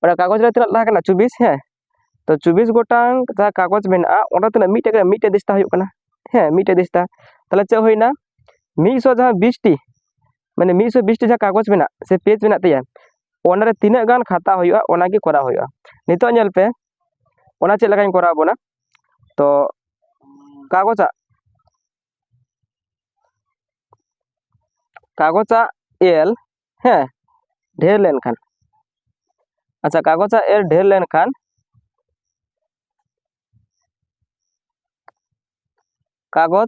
ᱚᱱᱟ ᱠᱟᱜᱚᱡᱽ ᱨᱮ ᱛᱤᱱᱟᱹᱜ ᱛᱟᱦᱮᱸ ᱠᱟᱱᱟ? ᱪᱚᱵᱵᱤᱥ, ᱦᱮᱸ᱾ ᱛᱚ ᱪᱚᱵᱵᱤᱥ ᱜᱚᱴᱟᱝ ᱡᱟᱦᱟᱸ ᱠᱟᱜᱚᱡᱽ ᱢᱮᱱᱟᱜᱼᱟ, ᱚᱸᱰᱮ ᱛᱤᱱᱟᱹᱜ? ᱢᱤᱫᱴᱮᱡ, ᱢᱤᱫᱴᱮᱡ ᱫᱤᱥᱛᱟ ᱦᱩᱭᱩᱜ ᱠᱟᱱᱟ, ᱦᱮᱸ, ᱢᱤᱫᱴᱮᱡ ᱫᱤᱥᱛᱟ᱾ ᱛᱟᱦᱚᱞᱮ ᱪᱮᱫ ᱦᱩᱭᱱᱟ? ᱢᱤᱫ ᱥᱚ ᱡᱟᱦᱟᱸ ᱵᱤᱥ ᱴᱤ, ᱢᱟᱱᱮ ᱢᱤᱫ ᱥᱚ ᱵᱤᱥ ᱴᱤ ᱡᱟᱦᱟᱸ ᱠᱟᱜᱚᱡᱽ ᱢᱮᱱᱟᱜ ᱥᱮ ᱯᱮᱡᱽ ᱢᱮᱱᱟᱜ ᱛᱟᱭᱟ, ᱚᱱᱟᱨᱮ ᱛᱤᱱᱟᱹᱜ ᱜᱟᱱ ᱠᱷᱟᱛᱟ ᱦᱩᱭᱩᱜᱼᱟ, ᱚᱱᱟᱜᱮ ᱠᱚᱨᱟᱣ ᱦᱩᱭᱩᱜᱼᱟ᱾ ᱱᱤᱛᱚᱜ ᱧᱮᱞ ᱯᱮ, ᱚᱱᱟ ᱪᱮᱫ ᱞᱮᱠᱟᱧ ᱠᱚᱨᱟᱣ ᱟᱵᱚᱱᱟ᱾ ᱛᱚ ᱠᱟᱜᱚᱡᱟᱜ, ᱠᱟᱜᱚᱡᱟᱜ ᱮᱞ, ᱦᱮᱸ, ᱰᱷᱮᱨ ᱞᱮᱱᱠᱷᱟᱱ, ᱟᱪᱪᱷᱟ, ᱠᱟᱜᱚᱡᱟᱜ ᱮᱞ ᱰᱷᱮᱨ ᱞᱮᱱᱠᱷᱟᱱ ᱠᱟᱜᱚᱡᱽ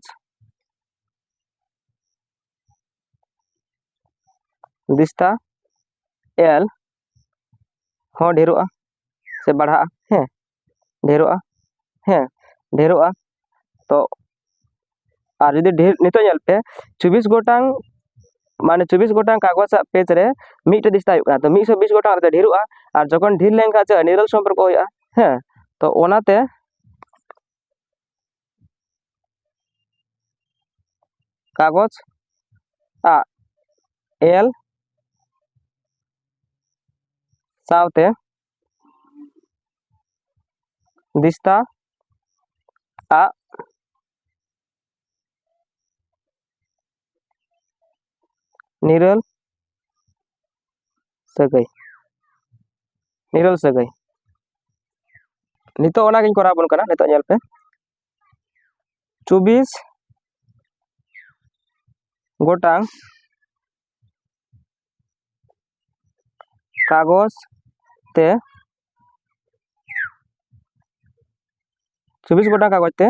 ᱫᱤᱥᱛᱟ ᱮᱞ ᱦᱚᱸ ᱰᱷᱮᱨᱚᱜᱼᱟ ᱥᱮ ᱵᱟᱲᱦᱟᱜᱼᱟ? ᱦᱮᱸ, ᱰᱷᱮᱨᱚᱜᱼᱟ᱾ ᱦᱮᱸ, ᱰᱷᱮᱨᱚᱜᱼᱟ᱾ ᱛᱚ ᱟᱨ ᱡᱩᱫᱤ ᱰᱷᱮᱨ, ᱱᱤᱛᱚᱜ ᱧᱮᱞ ᱯᱮ, ᱪᱚᱵᱵᱤᱥ ᱜᱚᱴᱟᱝ, ᱢᱟᱱᱮ ᱪᱚᱵᱵᱤᱥ ᱜᱚᱴᱟᱝ ᱠᱟᱜᱚᱡᱽ ᱟᱜ ᱯᱮᱡᱽ ᱨᱮ ᱢᱤᱫᱴᱮᱡ ᱫᱤᱥᱛᱟ ᱦᱩᱭᱩᱜ ᱠᱟᱱᱟ, ᱛᱚ ᱢᱤᱫ ᱥᱚ ᱵᱤᱥ ᱜᱚᱴᱟᱝ ᱨᱮ ᱰᱷᱮᱨᱚᱜᱼᱟ᱾ ᱟᱨ ᱡᱚᱠᱷᱚᱱ ᱰᱷᱮᱨ ᱞᱮᱱᱠᱷᱟᱱ ᱪᱮᱫ, ᱱᱤᱨᱚᱞ ᱥᱚᱢᱯᱚᱨᱠᱚ ᱦᱩᱭᱩᱜᱼᱟ᱾ ᱦᱮᱸ, ᱛᱚ ᱚᱱᱟᱛᱮ ᱠᱟᱜᱚᱡᱽ ᱟᱜ ᱮᱞ ᱥᱟᱶᱛᱮ ᱫᱤᱥᱛᱟ ᱟᱜ ᱱᱤᱨᱟᱹᱞ ᱥᱟᱹᱜᱟᱹᱭ, ᱱᱤᱨᱟᱹᱞ ᱥᱟᱹᱜᱟᱹᱭ᱾ ᱱᱤᱛᱚᱜ ᱚᱱᱟᱜᱤᱧ ᱠᱚᱨᱟᱣ ᱟᱵᱚᱱ ᱠᱟᱱᱟ᱾ ᱱᱤᱛᱚᱜ ᱧᱮᱞ ᱯᱮ, ᱪᱚᱵᱵᱤᱥ ᱜᱚᱴᱟᱝ ᱠᱟᱜᱚᱡᱽ ᱛᱮ, ᱪᱚᱵᱵᱤᱥ ᱜᱚᱴᱟᱝ ᱠᱟᱜᱚᱡᱽ ᱛᱮ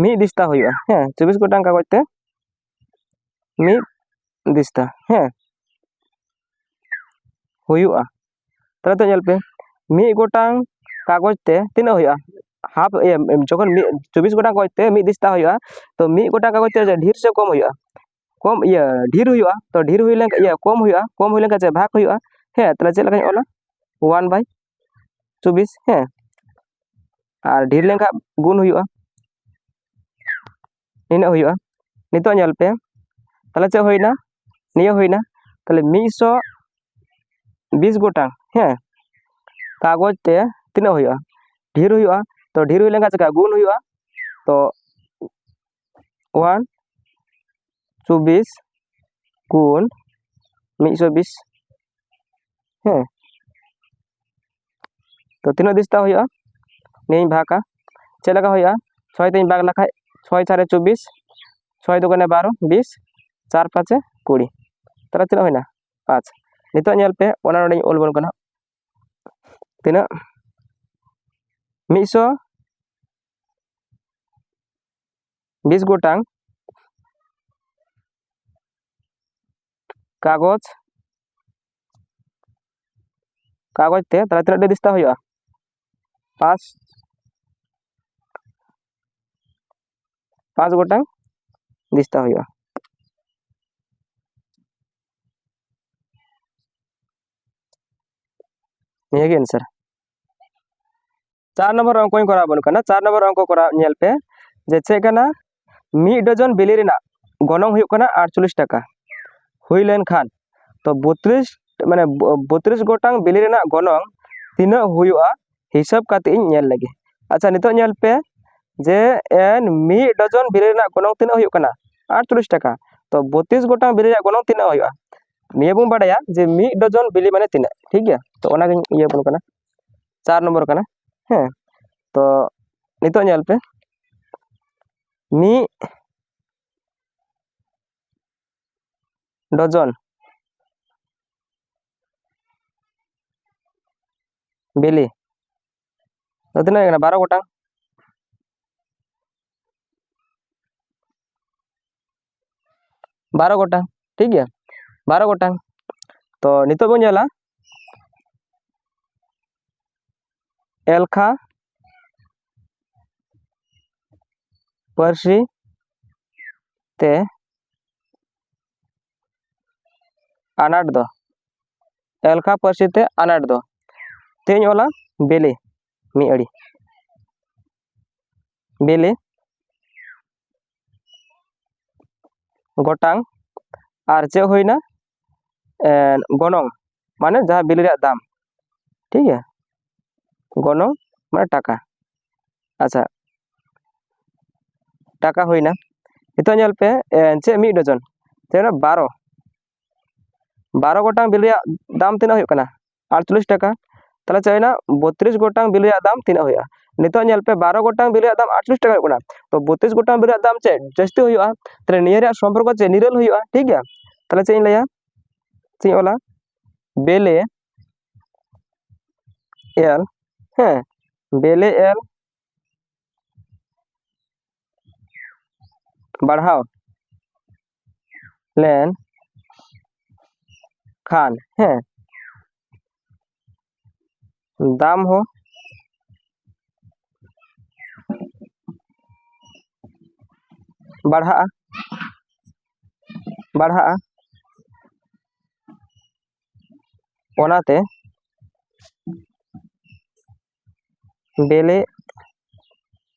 ᱢᱤᱫ ᱫᱤᱥᱛᱟ ᱦᱩᱭᱩᱜᱼᱟ᱾ ᱦᱮᱸ, ᱪᱚᱵᱵᱤᱥ ᱜᱚᱴᱟᱝ ᱠᱟᱜᱚᱡᱽ ᱛᱮ ᱢᱤᱫ ᱫᱤᱥᱛᱟ, ᱦᱮᱸ, ᱦᱩᱭᱩᱜᱼᱟ᱾ ᱛᱟᱦᱚᱞᱮ ᱛᱚ ᱧᱮᱞ ᱯᱮ, ᱢᱤᱫ ᱜᱚᱴᱟᱝ ᱠᱟᱜᱚᱡᱽ ᱛᱮ ᱛᱤᱱᱟᱹᱜ ᱦᱩᱭᱩᱜᱼᱟ? ᱦᱟᱯ, ᱤᱭᱟᱹ, ᱡᱚᱠᱷᱚᱱ ᱢᱤᱫ, ᱪᱚᱵᱵᱤᱥ ᱜᱚᱴᱟᱝ ᱠᱟᱜᱚᱡᱽ ᱛᱮ ᱢᱤᱫ ᱫᱤᱥᱛᱟ ᱦᱩᱭᱩᱜᱼᱟ, ᱛᱚ ᱢᱤᱫ ᱜᱚᱴᱟᱝ ᱠᱟᱜᱚᱡᱽ ᱛᱮ ᱰᱷᱮᱨ ᱥᱮ ᱠᱚᱢ ᱦᱩᱭᱩᱜᱼᱟ? ᱠᱚᱢ, ᱤᱭᱟᱹ, ᱰᱷᱮᱨ ᱦᱩᱭᱩᱜᱼᱟ᱾ ᱛᱚ ᱰᱷᱮᱨ ᱦᱩᱭ ᱞᱮᱱᱠᱷᱟᱱ, ᱤᱭᱟᱹ, ᱠᱚᱢ ᱦᱩᱭᱩᱜᱼᱟ, ᱠᱚᱢ ᱦᱩᱭ ᱞᱮᱱᱠᱷᱟᱱ ᱪᱮᱫ ᱵᱷᱟᱜᱽ ᱦᱩᱭᱩᱜᱼᱟ? ᱦᱮᱸ, ᱛᱟᱦᱚᱞᱮ ᱪᱮᱫ ᱞᱮᱠᱟᱧ ᱚᱞᱟ? ᱚᱣᱟᱱ ᱵᱟᱭ ᱪᱚᱵᱵᱤᱥ, ᱦᱮᱸ, ᱟᱨ ᱰᱷᱮᱨ ᱞᱮᱱᱠᱷᱟᱱ ᱜᱩᱱ ᱦᱩᱭᱩᱜᱼᱟ, ᱱᱤᱱᱟᱹᱜ ᱦᱩᱭᱩᱜᱼᱟ᱾ ᱱᱤᱛᱚᱜ ᱧᱮᱞ ᱯᱮ, ᱛᱟᱦᱚᱞᱮ ᱪᱮᱫ ᱦᱩᱭᱱᱟ? ᱱᱤᱭᱟᱹ ᱦᱩᱭᱱᱟ᱾ ᱛᱟᱦᱚᱞᱮ ᱢᱤᱫ ᱥᱚ ᱵᱤᱥ ᱜᱚᱴᱟᱝ, ᱦᱮᱸ, ᱠᱟᱜᱚᱡᱽ ᱛᱮ ᱛᱤᱱᱟᱹᱜ ᱦᱩᱭᱩᱜᱼᱟ? ᱰᱷᱮᱨ ᱦᱩᱭᱩᱜᱼᱟ᱾ ᱛᱚ ᱰᱷᱮᱨ ᱦᱩᱭ ᱞᱮᱱᱠᱷᱟᱱ ᱪᱮᱠᱟ? ᱜᱩᱱ ᱦᱩᱭᱩᱜᱼᱟ᱾ ᱛᱚ ᱚᱣᱟᱱ ᱪᱚᱵᱵᱤᱥ ᱜᱩᱱ ᱢᱤᱫ ᱥᱚ ᱵᱤᱥ, ᱦᱮᱸ, ᱛᱚ ᱛᱤᱱᱟᱹᱜ ᱫᱤᱥᱛᱟ ᱦᱩᱭᱩᱜᱼᱟ? ᱱᱤᱭᱟᱹᱧ ᱵᱷᱟᱜᱟ᱾ ᱪᱮᱫ ᱞᱮᱠᱟ ᱦᱩᱭᱩᱜᱼᱟ? ᱪᱷᱚᱭ ᱛᱮᱧ ᱵᱷᱟᱜᱽ ᱞᱮᱠᱷᱟᱡ, ᱪᱷᱚᱭ ᱪᱟᱨᱮ ᱪᱚᱵᱵᱤᱥ, ᱪᱷᱚᱭ ᱫᱩᱜᱩᱱᱮ ᱵᱟᱨᱚ, ᱵᱤᱥ, ᱪᱟᱨ ᱯᱟᱸᱪᱮ ᱠᱩᱲᱤ᱾ ᱛᱟᱦᱚᱞᱮ ᱛᱤᱱᱟᱹᱜ ᱦᱩᱭᱱᱟ? ᱯᱟᱸᱪ᱾ ᱱᱤᱛᱚᱜ ᱧᱮᱞ ᱯᱮ, ᱚᱱᱟ ᱱᱚᱰᱮᱧ ᱚᱞ ᱵᱚᱱ ᱠᱟᱱᱟ᱾ ᱛᱤᱱᱟᱹᱜ? ᱢᱤᱫ ᱥᱚ ᱵᱤᱥ ᱜᱚᱴᱟᱝ ᱠᱟᱜᱚᱡᱽ, ᱠᱟᱜᱚᱡᱽ ᱛᱮ ᱛᱟᱦᱚᱞᱮ ᱛᱤᱱᱟᱹᱜ ᱰᱤ ᱫᱤᱥᱛᱟ ᱦᱩᱭᱩᱜᱼᱟ? ᱯᱟᱸᱪ, ᱯᱟᱸᱪ ᱜᱚᱴᱟᱝ ᱫᱤᱥᱛᱟ ᱦᱩᱭᱩᱜᱼᱟ᱾ ᱱᱤᱭᱟᱹ ᱜᱮ ᱮᱱᱥᱟᱨ᱾ ᱪᱟᱨ ᱱᱚᱢᱵᱚᱨ ᱚᱝᱠᱚᱧ ᱠᱚᱨᱟᱣ ᱟᱵᱚᱱ ᱠᱟᱱᱟ᱾ ᱪᱟᱨ ᱱᱚᱢᱵᱚᱨ ᱚᱝᱠᱚ ᱠᱚᱨᱟᱣ ᱧᱮᱞ ᱯᱮ, ᱡᱮ ᱪᱮᱫ ᱠᱟᱱᱟ? ᱢᱤᱫ ᱰᱚᱡᱚᱱ ᱵᱤᱞᱤ ᱨᱮᱱᱟᱜ ᱜᱚᱱᱚᱝ ᱦᱩᱭᱩᱜ ᱠᱟᱱᱟ ᱟᱴᱪᱚᱞᱞᱤᱥ ᱴᱟᱠᱟ᱾ ᱦᱩᱭ ᱞᱮᱱᱠᱷᱟᱱ, ᱛᱚ ᱵᱚᱛᱨᱤᱥ, ᱢᱟᱱᱮ ᱵᱚ-, ᱵᱚᱛᱨᱤᱥ ᱜᱚᱴᱟᱝ ᱵᱤᱞᱤ ᱨᱮᱱᱟᱜ ᱜᱚᱱᱚᱝ ᱛᱤᱱᱟᱹᱜ ᱦᱩᱭᱩᱜᱼᱟ, ᱦᱤᱥᱟᱹᱵ ᱠᱟᱛᱮ ᱤᱧ ᱧᱮᱞ ᱞᱮᱜᱮ᱾ ᱟᱪᱪᱷᱟ, ᱱᱤᱛᱚᱜ ᱧᱮᱞ ᱯᱮ, ᱡᱮ ᱮᱱ ᱢᱤᱫ ᱰᱚᱡᱚᱱ ᱵᱤᱞᱤ ᱨᱮᱱᱟᱜ ᱜᱚᱱᱚᱝ ᱛᱤᱱᱟᱹᱜ ᱦᱩᱭᱩᱜ ᱠᱟᱱᱟ? ᱟᱴᱪᱚᱞᱞᱤᱥ ᱴᱟᱠᱟ᱾ ᱛᱚ ᱵᱚᱛᱨᱤᱥ ᱜᱚᱴᱟᱝ ᱵᱤᱞᱤ ᱨᱮᱱᱟᱜ ᱜᱚᱱᱚᱝ ᱛᱤᱱᱟᱹᱜ ᱦᱩᱭᱩᱜᱼᱟ? ᱱᱤᱭᱟᱹ ᱵᱚᱱ ᱵᱟᱰᱟᱭᱟ ᱡᱮ ᱢᱤᱫ ᱰᱚᱡᱚᱱ ᱵᱤᱞᱤ ᱢᱟᱱᱮ ᱛᱤᱱᱟᱹᱜ, ᱴᱷᱤᱠ ᱜᱮᱭᱟ? ᱛᱚ ᱚᱱᱟᱜᱤᱧ ᱤᱭᱟᱹ ᱵᱚᱱ ᱠᱟᱱᱟ, ᱪᱟᱨ ᱱᱚᱢᱵᱚᱨ ᱠᱟᱱᱟ᱾ ᱦᱮᱸ, ᱛᱚ ᱱᱤᱛᱚᱜ ᱧᱮᱞ ᱯᱮ, ᱢᱤᱫ ᱰᱚᱡᱚᱱ ᱵᱤᱞᱤ ᱫᱚ ᱛᱤᱱᱟᱹᱜ ᱦᱩᱭᱩᱜ ᱠᱟᱱᱟ? ᱵᱟᱨᱚ ᱜᱚᱴᱟᱝ᱾ ᱵᱟᱨᱚ ᱜᱚᱴᱟᱝ, ᱴᱷᱤᱠ ᱜᱮᱭᱟ, ᱵᱟᱨᱚ ᱜᱚᱴᱟᱝ᱾ ᱛᱚ ᱱᱤᱛᱚᱜ ᱵᱚᱱ ᱧᱮᱞᱟ ᱮᱞᱠᱷᱟ ᱯᱟᱹᱨᱥᱤ ᱛᱮ ᱟᱱᱟᱴ ᱫᱚ ᱮᱞᱠᱷᱟ ᱯᱟᱹᱨᱥᱤ ᱛᱮ ᱟᱱᱟᱴ ᱫᱚ᱾ ᱛᱮᱧ ᱚᱞᱟ ᱵᱮᱞᱮ, ᱢᱤᱫ ᱟᱹᱲᱤ, ᱵᱮᱞᱮ ᱜᱚᱴᱟᱝ᱾ ᱟᱨ ᱪᱮᱫ ᱦᱩᱭᱱᱟ? ᱮᱸ, ᱜᱚᱱᱚᱝ, ᱢᱟᱱᱮ ᱡᱟᱦᱟᱸ ᱵᱮᱞᱮ ᱨᱮᱭᱟᱜ ᱫᱟᱢ, ᱴᱷᱤᱠ ᱜᱮᱭᱟ, ᱜᱚᱱᱚᱝ ᱢᱟᱱᱮ ᱴᱟᱠᱟ᱾ ᱟᱪᱪᱷᱟ, ᱴᱟᱠᱟ ᱦᱩᱭᱱᱟ᱾ ᱱᱤᱛᱚᱜ ᱧᱮᱞ ᱯᱮ, ᱮᱸ, ᱪᱮᱫ ᱢᱤᱫ ᱰᱚᱡᱚᱱ? ᱪᱮᱫ ᱚᱱᱟ ᱵᱟᱨᱚ, ᱵᱟᱨᱚ ᱜᱚᱴᱟᱝ ᱵᱮᱞᱮ ᱨᱮᱭᱟᱜ ᱫᱟᱢ ᱛᱤᱱᱟᱹᱜ ᱦᱩᱭᱩᱜ ᱠᱟᱱᱟ? ᱟᱴᱪᱚᱞᱞᱤᱥ ᱴᱟᱠᱟ᱾ ᱛᱟᱦᱚᱞᱮ ᱪᱮᱫ ᱦᱩᱭᱱᱟ? ᱵᱚᱛᱨᱤᱥ ᱜᱚᱴᱟᱝ ᱵᱮᱞᱮ ᱨᱮᱭᱟᱜ ᱫᱟᱢ ᱛᱤᱱᱟᱹᱜ ᱦᱩᱭᱩᱜᱼᱟ? ᱱᱤᱛᱚᱜ ᱧᱮᱞ ᱯᱮ, ᱵᱟᱨᱚ ᱜᱚᱴᱟᱝ ᱵᱮᱞᱮ ᱨᱮᱭᱟᱜ ᱫᱟᱢ ᱟᱴᱪᱚᱞᱞᱤᱥ ᱴᱟᱠᱟ ᱦᱩᱭᱩᱜ ᱠᱟᱱᱟ, ᱛᱚ ᱵᱚᱛᱨᱤᱥ ᱜᱚᱴᱟᱝ ᱵᱮᱞᱮ ᱨᱮᱭᱟᱜ ᱫᱟᱢ ᱪᱮᱫ ᱡᱟᱹᱥᱛᱤ ᱦᱩᱭᱩᱜᱼᱟ? ᱛᱟᱦᱚᱞᱮ ᱱᱤᱭᱟᱹ ᱨᱮᱭᱟᱜ ᱥᱚᱢᱯᱚᱨᱠᱚ ᱪᱮᱫ? ᱱᱤᱨᱟᱹᱞ ᱦᱩᱭᱩᱜᱼᱟ, ᱴᱷᱤᱠ ᱜᱮᱭᱟ᱾ ᱛᱟᱦᱚᱞᱮ ᱪᱮᱫ ᱤᱧ ᱞᱟᱹᱭᱟ? ᱪᱮᱫ ᱤᱧ ᱚᱞᱟ? ᱵᱮᱞᱮ ᱮᱞ, ᱦᱮᱸ, ᱵᱮᱞᱮ ᱮᱞ ᱵᱟᱲᱦᱟᱣ ᱞᱮᱱ ᱠᱷᱟᱱ, ᱦᱮᱸ, ᱫᱟᱢ ᱦᱚᱸ ᱵᱟᱲᱦᱟᱜᱼᱟ, ᱵᱟᱲᱦᱟᱜᱼᱟ᱾ ᱚᱱᱟᱛᱮ ᱵᱮᱞᱮ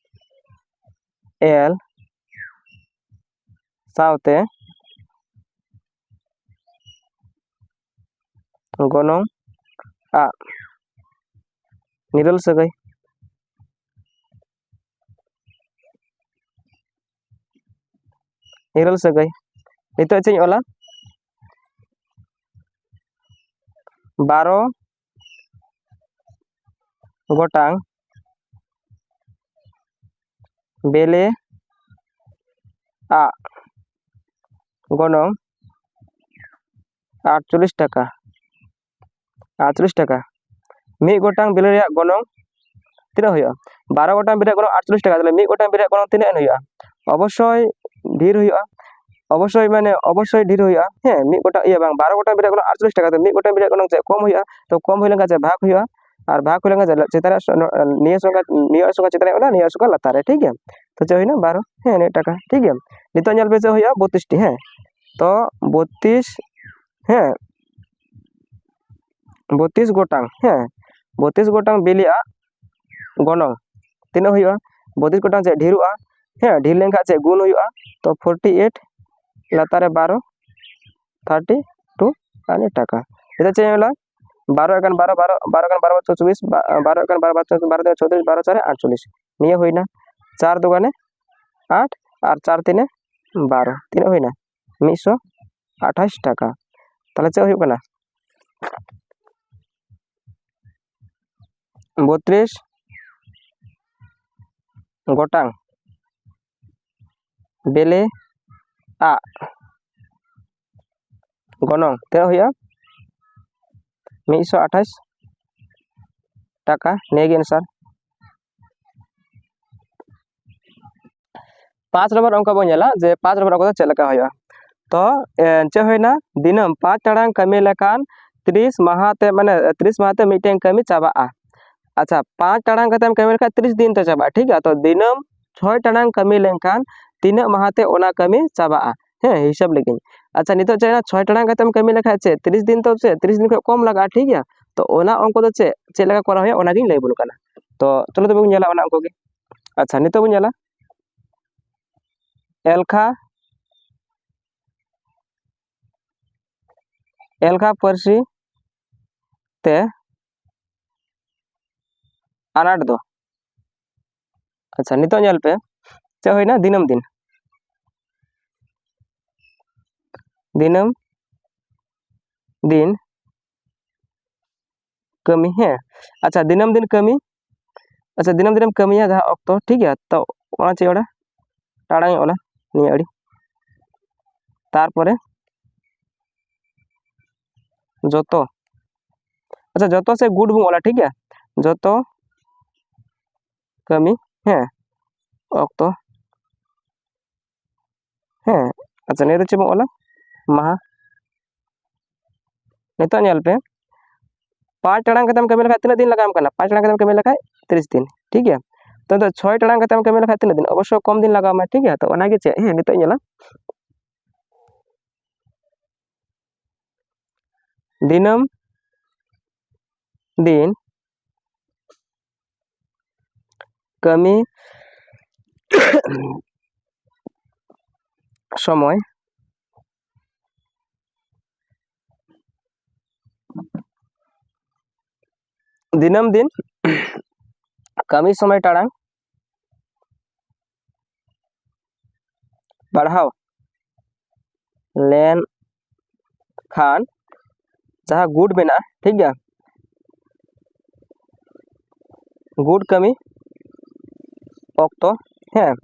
ᱮᱞ ᱥᱟᱶᱛᱮ ᱜᱚᱱᱚᱝ ᱟᱜ ᱱᱤᱨᱟᱹᱞ ᱥᱟᱹᱜᱟᱹᱭ᱾ ᱱᱤᱨᱟᱹᱞ ᱥᱟᱹᱜᱟᱹᱭ᱾ ᱱᱤᱛᱚᱜ ᱪᱮᱫ ᱤᱧ ᱚᱞᱟ? ᱵᱟᱨᱚ ᱜᱚᱴᱟᱝ ᱵᱮᱞᱮ ᱟᱜ ᱜᱚᱱᱚᱝ ᱟᱴᱪᱚᱞᱞᱤᱥ ᱴᱟᱠᱟ᱾ ᱟᱴᱪᱚᱞᱞᱤᱥ ᱴᱟᱠᱟ᱾ ᱢᱤᱫ ᱜᱚᱴᱟᱝ ᱵᱮᱞᱮ ᱨᱮᱭᱟᱜ ᱜᱚᱱᱚᱝ ᱛᱤᱱᱟᱹᱜ ᱦᱩᱭᱩᱜᱼᱟ? ᱵᱟᱨᱚ ᱜᱚᱴᱟᱝ ᱵᱮᱞᱮ ᱨᱮᱭᱟᱜ ᱜᱚᱱᱚᱝ ᱟᱴᱪᱚᱞᱞᱤᱥ ᱴᱟᱠᱟ, ᱛᱟᱦᱚᱞᱮ ᱢᱤᱫ ᱜᱚᱴᱟᱝ ᱵᱮᱞᱮ ᱨᱮᱭᱟᱜ ᱜᱚᱱᱚᱝ ᱛᱤᱱᱟᱹᱜ ᱮᱢ ᱦᱩᱭᱩᱜᱼᱟ? ᱚᱵᱚᱥᱥᱳᱭ ᱰᱷᱮᱨ ᱦᱩᱭᱩᱜᱼᱟ, ᱚᱵᱚᱥᱥᱳᱭ, ᱢᱟᱱᱮ ᱚᱵᱚᱥᱥᱳᱭ ᱰᱷᱮᱨ ᱦᱩᱭᱩᱜᱼᱟ᱾ ᱦᱮᱸ, ᱢᱤᱫ ᱜᱚᱴᱟᱝ, ᱤᱭᱟᱹ ᱵᱟᱝ, ᱵᱟᱨᱚ ᱜᱚᱴᱟᱝ ᱵᱮᱞᱮ ᱨᱮᱭᱟᱜ ᱜᱚᱱᱚᱝ ᱟᱴᱪᱚᱞᱞᱤᱥ ᱴᱟᱠᱟ, ᱛᱚ ᱢᱤᱫ ᱜᱚᱴᱟᱝ ᱵᱮᱞᱮ ᱨᱮᱭᱟᱜ ᱜᱚᱱᱚᱝ ᱪᱮᱫ ᱠᱚᱢ ᱦᱩᱭᱩᱜᱼᱟ? ᱛᱚ ᱠᱚᱢ ᱦᱩᱭ ᱞᱮᱱᱠᱷᱟᱱ ᱪᱮᱫ ᱵᱷᱟᱜᱽ ᱦᱩᱭᱩᱜᱼᱟ? ᱟᱨ ᱵᱷᱟᱜᱽ ᱦᱩᱭ ᱞᱮᱱᱠᱷᱟᱱ ᱪᱮᱫ ᱪᱮᱛᱟᱱ ᱨᱮᱭᱟᱜ ᱥᱚ-, ᱱᱚ-, ᱱᱤᱭᱟᱹ ᱥᱚᱸᱜᱮ, ᱱᱤᱭᱟᱹ ᱥᱚᱸᱜᱮ ᱪᱮᱛᱟᱱ ᱨᱮ ᱚᱱᱟ, ᱱᱤᱭᱟᱹ ᱥᱚᱸᱜᱮ ᱞᱟᱛᱟᱨ ᱨᱮ, ᱴᱷᱤᱠ ᱜᱮᱭᱟ᱾ ᱛᱚ ᱪᱮᱫ ᱦᱩᱭᱱᱟ? ᱵᱟᱨᱚ, ᱦᱮᱸ, ᱤᱱᱟᱹᱜ ᱴᱟᱠᱟ, ᱴᱷᱤᱠ ᱜᱮᱭᱟ᱾ ᱱᱤᱛᱚᱜ ᱧᱮᱞ ᱯᱮ ᱪᱮᱫ ᱦᱩᱭᱩᱜᱼᱟ? ᱵᱚᱛᱨᱤᱥ ᱴᱤ, ᱦᱮᱸ, ᱛᱚ ᱵᱚᱛᱨᱤᱥ, ᱦᱮᱸ, ᱵᱚᱛᱤᱥ ᱜᱚᱴᱟᱝ, ᱦᱮᱸ, ᱵᱚᱛᱤᱥ ᱜᱚᱴᱟᱝ ᱵᱤᱞᱤ ᱟᱜ ᱜᱚᱱᱚᱝ ᱛᱤᱱᱟᱹᱜ ᱦᱩᱭᱩᱜᱼᱟ? ᱵᱚᱛᱤᱥ ᱜᱚᱴᱟᱝ ᱪᱮᱫ ᱰᱷᱮᱨᱚᱜᱼᱟ? ᱦᱮᱸ, ᱰᱷᱮᱨ ᱞᱮᱱᱠᱷᱟᱱ ᱪᱮᱫ ᱜᱩᱱ ᱦᱩᱭᱩᱜᱼᱟ? ᱛᱚ ᱯᱷᱳᱨᱴᱤ ᱮᱭᱤᱴ ᱞᱟᱛᱟᱨ ᱨᱮ ᱵᱟᱨᱚ, ᱛᱷᱟᱨᱴᱤ ᱴᱩ ᱟᱨ ᱴᱟᱠᱟ᱾ ᱱᱤᱛᱚᱜ ᱪᱮᱫ ᱦᱩᱭᱩᱜᱼᱟ? ᱵᱟᱨᱚ ᱮᱠᱟᱱ ᱵᱟᱨᱚ, ᱵᱟᱨᱚ, ᱵᱟᱨᱚ ᱮᱠᱟᱱ ᱵᱟᱨᱚ ᱵᱟᱨᱚ ᱪᱚᱣᱵᱤᱥ, ᱵᱟ-, ᱵᱟᱨᱚ ᱮᱠᱟᱱ ᱵᱟᱨᱚ ᱵᱟᱨᱚ ᱪᱚᱣᱵᱤᱥ, ᱵᱟᱨᱚ ᱫᱩᱭ ᱪᱷᱚᱛᱨᱤᱥ, ᱵᱟᱨᱚ ᱪᱟᱨᱮ ᱟᱴᱪᱚᱞᱞᱤᱥ᱾ ᱱᱤᱭᱟᱹ ᱦᱩᱭᱱᱟ ᱪᱟᱨ ᱫᱩᱜᱟᱱᱮ ᱟᱴ ᱟᱨ ᱪᱟᱨ ᱛᱤᱱᱮ ᱵᱟᱨᱚ᱾ ᱛᱤᱱᱟᱹᱜ ᱦᱩᱭᱱᱟ? ᱢᱤᱫᱥᱚ ᱟᱴᱷᱟᱥ ᱴᱟᱠᱟ᱾ ᱛᱟᱦᱚᱞᱮ ᱪᱮᱫ ᱦᱩᱭᱩᱜ ᱠᱟᱱᱟ? ᱵᱚᱛᱨᱤᱥ ᱜᱚᱴᱟᱝ ᱵᱮᱞᱮ ᱟᱜ ᱜᱚᱱᱚᱝ ᱛᱤᱱᱟᱹᱜ ᱦᱩᱭᱩᱜᱼᱟ? ᱢᱤᱫᱥᱚ ᱟᱴᱷᱟᱥ ᱴᱟᱠᱟ᱾ ᱱᱤᱭᱟᱹ ᱜᱮ answer᱾ ᱯᱟᱸᱪ ᱱᱚᱢᱵᱚᱨ ᱚᱝᱠᱚ ᱵᱚᱱ ᱧᱮᱞᱟ ᱡᱮ ᱯᱟᱸᱪ ᱱᱚᱢᱵᱚᱨ ᱚᱝᱠᱚ ᱫᱚ ᱪᱮᱫ ᱞᱮᱠᱟ ᱦᱩᱭᱩᱜᱼᱟ᱾ ᱛᱚ ᱮ, ᱪᱮᱫ ᱦᱩᱭᱱᱟ? ᱫᱤᱱᱟᱹᱢ ᱯᱟᱸᱪ ᱴᱟᱲᱟᱝ ᱠᱟᱹᱢᱤ ᱞᱮᱠᱷᱟᱱ ᱛᱤᱨᱤᱥ ᱢᱟᱦᱟ ᱛᱮ, ᱢᱟᱱᱮ ᱛᱤᱨᱤᱥ ᱢᱟᱦᱟ ᱛᱮ ᱢᱤᱫᱴᱮᱱ ᱠᱟᱹᱢᱤ ᱪᱟᱵᱟᱜᱼᱟ᱾ ᱟᱪᱪᱷᱟ, ᱯᱟᱸᱪ ᱴᱟᱲᱟᱝ ᱠᱟᱛᱮᱢ ᱠᱟᱹᱢᱤ ᱞᱮᱠᱷᱟᱱ ᱛᱤᱨᱤᱥ ᱫᱤᱱ ᱛᱮ ᱪᱟᱵᱟᱜᱼᱟ, ᱴᱷᱤᱠ ᱜᱮᱭᱟ᱾ ᱛᱚ ᱫᱤᱱᱟᱹᱢ ᱪᱷᱚᱭ ᱴᱟᱲᱟᱝ ᱠᱟᱹᱢᱤ ᱞᱮᱱᱠᱷᱟᱱ ᱛᱤᱱᱟᱹᱜ ᱢᱟᱦᱟ ᱛᱮ ᱚᱱᱟ ᱠᱟᱹᱢᱤ ᱪᱟᱵᱟᱜᱼᱟ? ᱦᱮᱸ, ᱦᱤᱥᱟᱹᱵ ᱞᱟᱹᱜᱤᱫ᱾ ᱟᱪᱪᱷᱟ, ᱱᱤᱛᱚᱜ ᱪᱮᱫ ᱪᱷᱚᱭ ᱴᱟᱲᱟᱝ ᱠᱟᱛᱮᱢ ᱠᱟᱹᱢᱤ ᱞᱮᱠᱷᱟᱱ ᱪᱮᱫ ᱛᱤᱨᱤᱥ ᱫᱤᱱ ᱛᱚ ᱪᱮᱫ ᱛᱤᱨᱤᱥ ᱫᱤᱱ ᱠᱷᱚᱱ ᱠᱚᱢ ᱞᱟᱜᱟᱜᱼᱟ, ᱴᱷᱤᱠ ᱜᱮᱭᱟ᱾ ᱛᱚ ᱚᱱᱟ ᱚᱝᱠᱚ ᱫᱚ ᱪᱮᱫ, ᱪᱮᱫ ᱞᱮᱠᱟ ᱠᱚᱨᱟᱣ ᱦᱩᱭᱩᱜᱼᱟ ᱚᱱᱟᱜᱤᱧ ᱞᱟᱹᱭ ᱟᱵᱚᱱ ᱠᱟᱱᱟ᱾ ᱛᱚ ᱪᱚᱞᱚ ᱛᱚᱵᱮ ᱵᱚᱱ ᱧᱮᱞᱟ ᱚᱱᱟ ᱚᱝᱠᱚ ᱜᱮ᱾ ᱟᱪᱪᱷᱟ, ᱱᱤᱛᱚᱜ ᱵᱚᱱ ᱧᱮᱞᱟ ᱮᱞᱠᱷᱟ, ᱮᱞᱠᱷᱟ ᱯᱟᱹᱨᱥᱤ ᱛᱮ ᱟᱱᱟᱴ ᱫᱚ᱾ ᱟᱪᱪᱷᱟ, ᱱᱤᱛᱚᱜ ᱧᱮᱞ ᱯᱮ, ᱪᱮᱫ ᱦᱩᱭᱱᱟ? ᱫᱤᱱᱟᱹᱢ ᱫᱤᱱ, ᱫᱤᱱᱟᱹᱢ ᱫᱤᱱ ᱠᱟᱹᱢᱤ, ᱦᱮᱸ᱾ ᱟᱪᱪᱷᱟ, ᱫᱤᱱᱟᱹᱢ ᱫᱤᱱ ᱠᱟᱹᱢᱤ, ᱟᱪᱪᱷᱟ, ᱫᱤᱱᱟᱹᱢ ᱫᱤᱱᱮᱢ ᱠᱟᱹᱢᱤᱭᱟ ᱡᱟᱦᱟᱸ ᱚᱠᱛᱚ, ᱴᱷᱤᱠ ᱜᱮᱭᱟ᱾ ᱛᱚ ᱚᱱᱟ ᱪᱮᱫ ᱚᱞᱟ? ᱴᱟᱲᱟᱝ ᱤᱧ ᱚᱞᱟ ᱱᱤᱭᱟᱹ ᱟᱹᱲᱤ᱾ ᱛᱟᱨᱯᱚᱨᱮ ᱡᱚᱛᱚ, ᱟᱪᱪᱷᱟ, ᱡᱚᱛᱚ ᱥᱮ ᱜᱩᱰ ᱵᱚᱱ ᱚᱞᱟ, ᱴᱷᱤᱠ ᱜᱮᱭᱟ᱾ ᱡᱚᱛᱚ ᱠᱟᱹᱢᱤ, ᱦᱮᱸ, ᱚᱠᱛᱚ, ᱦᱮᱸ᱾ ᱟᱪᱪᱷᱟ, ᱱᱤᱭᱟᱹ ᱫᱚ ᱪᱮᱫ ᱵᱚᱱ ᱚᱞᱟ? ᱢᱟᱦᱟ᱾ ᱱᱤᱛᱚᱜ ᱧᱮᱞ ᱯᱮ, ᱯᱟᱸᱪ ᱴᱟᱲᱟᱝ ᱠᱟᱛᱮᱢ ᱠᱟᱹᱢᱤ ᱞᱮᱠᱷᱟᱡ ᱛᱤᱱᱟᱹᱜ ᱫᱤᱱ ᱞᱟᱜᱟᱣᱟᱢ ᱠᱟᱱᱟ? ᱯᱟᱸᱪ ᱴᱟᱲᱟᱝ ᱠᱟᱛᱮᱢ ᱠᱟᱹᱢᱤ ᱞᱮᱠᱷᱟᱡ ᱛᱤᱨᱤᱥ ᱫᱤᱱ, ᱴᱷᱤᱠ ᱜᱮᱭᱟ᱾ ᱛᱚ ᱱᱤᱛᱚᱜ ᱪᱷᱚᱭ ᱴᱟᱲᱟᱝ ᱠᱟᱛᱮᱢ ᱠᱟᱹᱢᱤ ᱞᱮᱠᱷᱟᱡ ᱛᱤᱱᱟᱹᱜ ᱫᱤᱱ? ᱚᱵᱚᱥᱥᱳᱭ ᱠᱚᱢ ᱫᱤᱱ ᱞᱟᱜᱟᱣ ᱟᱢᱟ, ᱴᱷᱤᱠ ᱜᱮᱭᱟ᱾ ᱛᱚ ᱚᱱᱟᱜᱮ ᱪᱮᱫ, ᱦᱮᱸ, ᱱᱤᱛᱚᱜ ᱧᱮᱞᱟ ᱫᱤᱱᱟᱹᱢ ᱫᱤᱱ ᱠᱟᱹᱢᱤ ᱥᱚᱢᱚᱭ ᱫᱤᱱᱟᱹᱢ ᱫᱤᱱ ᱠᱟᱹᱢᱤ ᱥᱚᱢᱚᱭ ᱴᱟᱲᱟᱝ ᱵᱟᱲᱦᱟᱣ ᱞᱮᱱ ᱠᱷᱟᱱ ᱡᱟᱦᱟᱸ ᱜᱩᱰ ᱢᱮᱱᱟᱜᱼᱟ, ᱴᱷᱤᱠ ᱜᱮᱭᱟ, ᱜᱩᱰ ᱠᱟᱹᱢᱤ ᱚᱠᱛᱚ, ᱦᱮᱸ,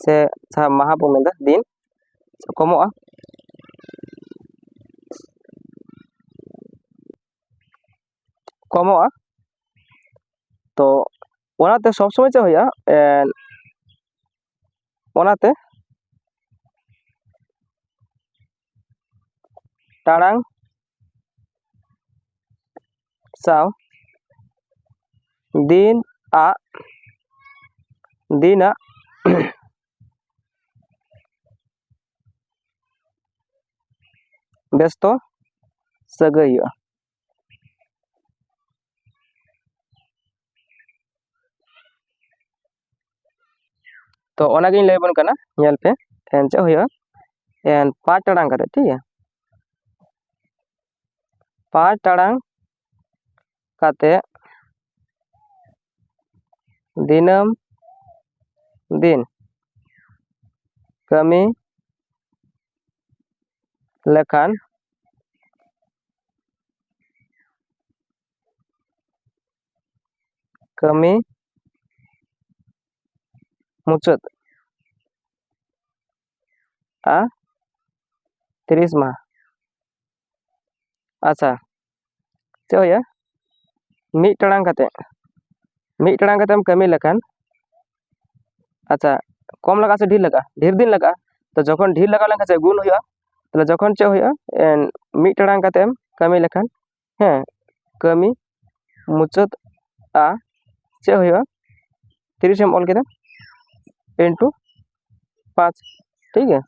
ᱥᱮ ᱡᱟᱦᱟᱸ ᱢᱟᱦᱟ ᱵᱚ ᱢᱮᱱᱫᱟ, ᱫᱤᱱ ᱠᱚᱢᱚᱜᱼᱟ᱾ ᱠᱚᱢᱚᱜᱼᱟ᱾ ᱛᱚ ᱚᱱᱟᱛᱮ ᱥᱚᱵᱽ ᱥᱚᱢᱚᱭ ᱪᱮᱫ ᱦᱩᱭᱩᱜᱼᱟ? ᱮᱸ, ᱚᱱᱟᱛᱮ ᱴᱟᱲᱟᱝ ᱥᱟᱶ ᱫᱤᱱ ᱟᱜ, ᱫᱤᱱᱟᱜ ᱵᱮᱥᱛᱚ ᱥᱟᱹᱜᱟᱹᱭ ᱦᱩᱭᱩᱜᱼᱟ᱾ ᱛᱚ ᱚᱱᱟᱜᱤᱧ ᱞᱟᱹᱭ ᱟᱵᱚᱱ ᱠᱟᱱᱟ, ᱧᱮᱞ ᱯᱮ ᱮᱱ ᱪᱮᱫ ᱦᱩᱭᱩᱜᱼᱟ᱾ ᱮᱱ ᱯᱟᱸᱪ ᱴᱟᱲᱟᱝ ᱠᱟᱛᱮ, ᱴᱷᱤᱠ ᱜᱮᱭᱟ, ᱯᱟᱸᱪ ᱴᱟᱲᱟᱝ ᱠᱟᱛᱮ ᱫᱤᱱᱟᱹᱢ ᱫᱤᱱ ᱠᱟᱹᱢᱤ ᱞᱮᱠᱷᱟᱱ ᱠᱟᱹᱢᱤ ᱢᱩᱪᱟᱹᱫ ᱟ ᱛᱤᱨᱤᱥ ᱢᱟᱦᱟ᱾ ᱟᱪᱪᱷᱟ, ᱪᱮᱫ ᱦᱩᱭᱩᱜᱼᱟ? ᱢᱤᱫ ᱴᱟᱲᱟᱝ ᱠᱟᱛᱮ, ᱢᱤᱫ ᱴᱟᱲᱟᱝ ᱠᱟᱛᱮᱢ ᱠᱟᱹᱢᱤ ᱞᱮᱠᱷᱟᱱ, ᱟᱪᱪᱷᱟ, ᱠᱚᱢ ᱞᱟᱜᱟᱜᱼᱟ ᱥᱮ ᱰᱷᱮᱨ ᱞᱟᱜᱟᱜᱼᱟ? ᱰᱷᱮᱨ ᱫᱤᱱ ᱞᱟᱜᱟᱜᱼᱟ᱾ ᱛᱚ ᱡᱚᱠᱷᱚᱱ ᱰᱷᱮᱨ ᱞᱟᱜᱟᱣ ᱞᱮᱱᱠᱷᱟᱱ ᱪᱮᱫ ᱜᱩᱱ ᱦᱩᱭᱩᱜᱼᱟ? ᱛᱟᱦᱞᱮ ᱡᱚᱠᱷᱚᱱ ᱪᱮᱫ ᱦᱩᱭᱩᱜᱼᱟ? ᱮᱱ ᱢᱤᱫ ᱴᱟᱲᱟᱝ ᱠᱟᱛᱮᱢ ᱠᱟᱹᱢᱤ ᱞᱮᱠᱷᱟᱱ, ᱦᱮᱸ, ᱠᱟᱹᱢᱤ ᱢᱩᱪᱟᱹᱫᱼᱟ, ᱪᱮᱫ ᱦᱩᱭᱩᱜᱼᱟ? ᱛᱤᱨᱤᱥ ᱮᱢ ᱚᱞ ᱠᱮᱫᱟ ᱤᱱᱴᱩ ᱯᱟᱸᱪ, ᱴᱷᱤᱠ ᱜᱮᱭᱟ᱾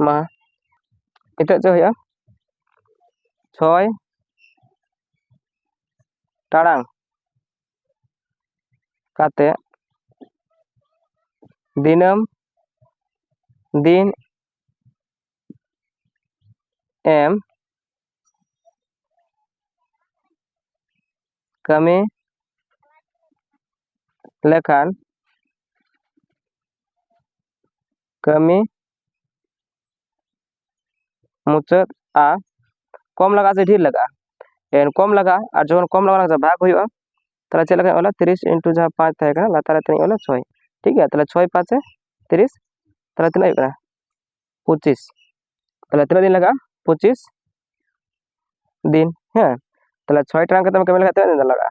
ᱢᱟ ᱱᱤᱛᱚᱜ ᱪᱮᱫ ᱦᱩᱭᱩᱜᱼᱟ? ᱪᱷᱚᱭ ᱴᱟᱲᱟᱝ ᱠᱟᱛᱮ ᱫᱤᱱᱟᱹᱢ ᱫᱤᱱ ᱮᱢ ᱠᱟᱹᱢᱤ ᱞᱮᱠᱷᱟᱱ ᱠᱟᱹᱢᱤ ᱢᱩᱪᱟᱹᱫᱼᱟ᱾ ᱠᱚᱢ ᱞᱟᱜᱟᱜᱼᱟ ᱥᱮ ᱰᱷᱮᱨ ᱞᱟᱜᱟᱜᱼᱟ? ᱮᱱ ᱠᱚᱢ ᱞᱟᱜᱟᱜᱼᱟ᱾ ᱟᱨ ᱡᱚᱠᱷᱚᱱ ᱠᱚᱢ ᱞᱟᱜᱟᱜᱼᱟ, ᱵᱷᱟᱜᱽ ᱦᱩᱭᱩᱜᱼᱟ᱾ ᱛᱟᱦᱚᱞᱮ ᱪᱮᱫ ᱞᱮᱠᱟᱧ ᱚᱞᱟ? ᱛᱤᱨᱤᱥ ᱤᱱᱴᱩ ᱡᱟᱦᱟᱸ ᱯᱟᱸᱪ ᱛᱟᱦᱮᱸ ᱠᱟᱱᱟ, ᱞᱟᱛᱟᱨ ᱨᱮ ᱛᱤᱱᱟᱹᱜ ᱤᱧ ᱚᱞᱟ? ᱪᱷᱚᱭ᱾ ᱴᱷᱤᱠ ᱜᱮᱭᱟ, ᱛᱟᱦᱚᱞᱮ ᱪᱷᱚᱭ ᱯᱟᱸᱪᱮ ᱛᱤᱨᱤᱥ, ᱛᱟᱦᱚᱞᱮ ᱛᱤᱱᱟᱹᱜ ᱦᱩᱭᱩᱜ ᱠᱟᱱᱟ? ᱯᱚᱸᱪᱤᱥ᱾ ᱛᱟᱦᱚᱞᱮ ᱛᱤᱱᱟᱹᱜ ᱫᱤᱱ ᱞᱟᱜᱟᱜᱼᱟ? ᱯᱚᱸᱪᱤᱥ ᱫᱤᱱ᱾ ᱦᱮᱸ, ᱛᱟᱦᱚᱞᱮ ᱪᱷᱚᱭ ᱴᱟᱲᱟᱝ ᱠᱟᱛᱮᱢ ᱠᱟᱹᱢᱤ ᱞᱮᱠᱷᱟᱱ ᱛᱤᱱᱟᱹᱜ ᱫᱤᱱ ᱞᱟᱜᱟᱜᱼᱟ?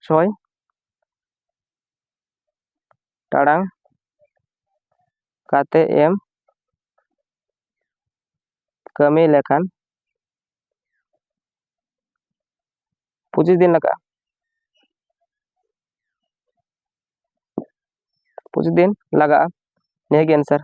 ᱪᱷᱚᱭ ᱴᱟᱲᱟᱝ ᱠᱟᱛᱮ ᱮᱢ ᱠᱟᱹᱢᱤ ᱞᱮᱠᱷᱟᱱ ᱯᱚᱸᱪᱤᱥ ᱫᱤᱱ ᱞᱟᱜᱟᱜᱼᱟ᱾ ᱯᱚᱸᱪᱤᱥ ᱫᱤᱱ ᱞᱟᱜᱟᱜᱼᱟ᱾ ᱱᱤᱭᱟᱹ ᱜᱮ answer᱾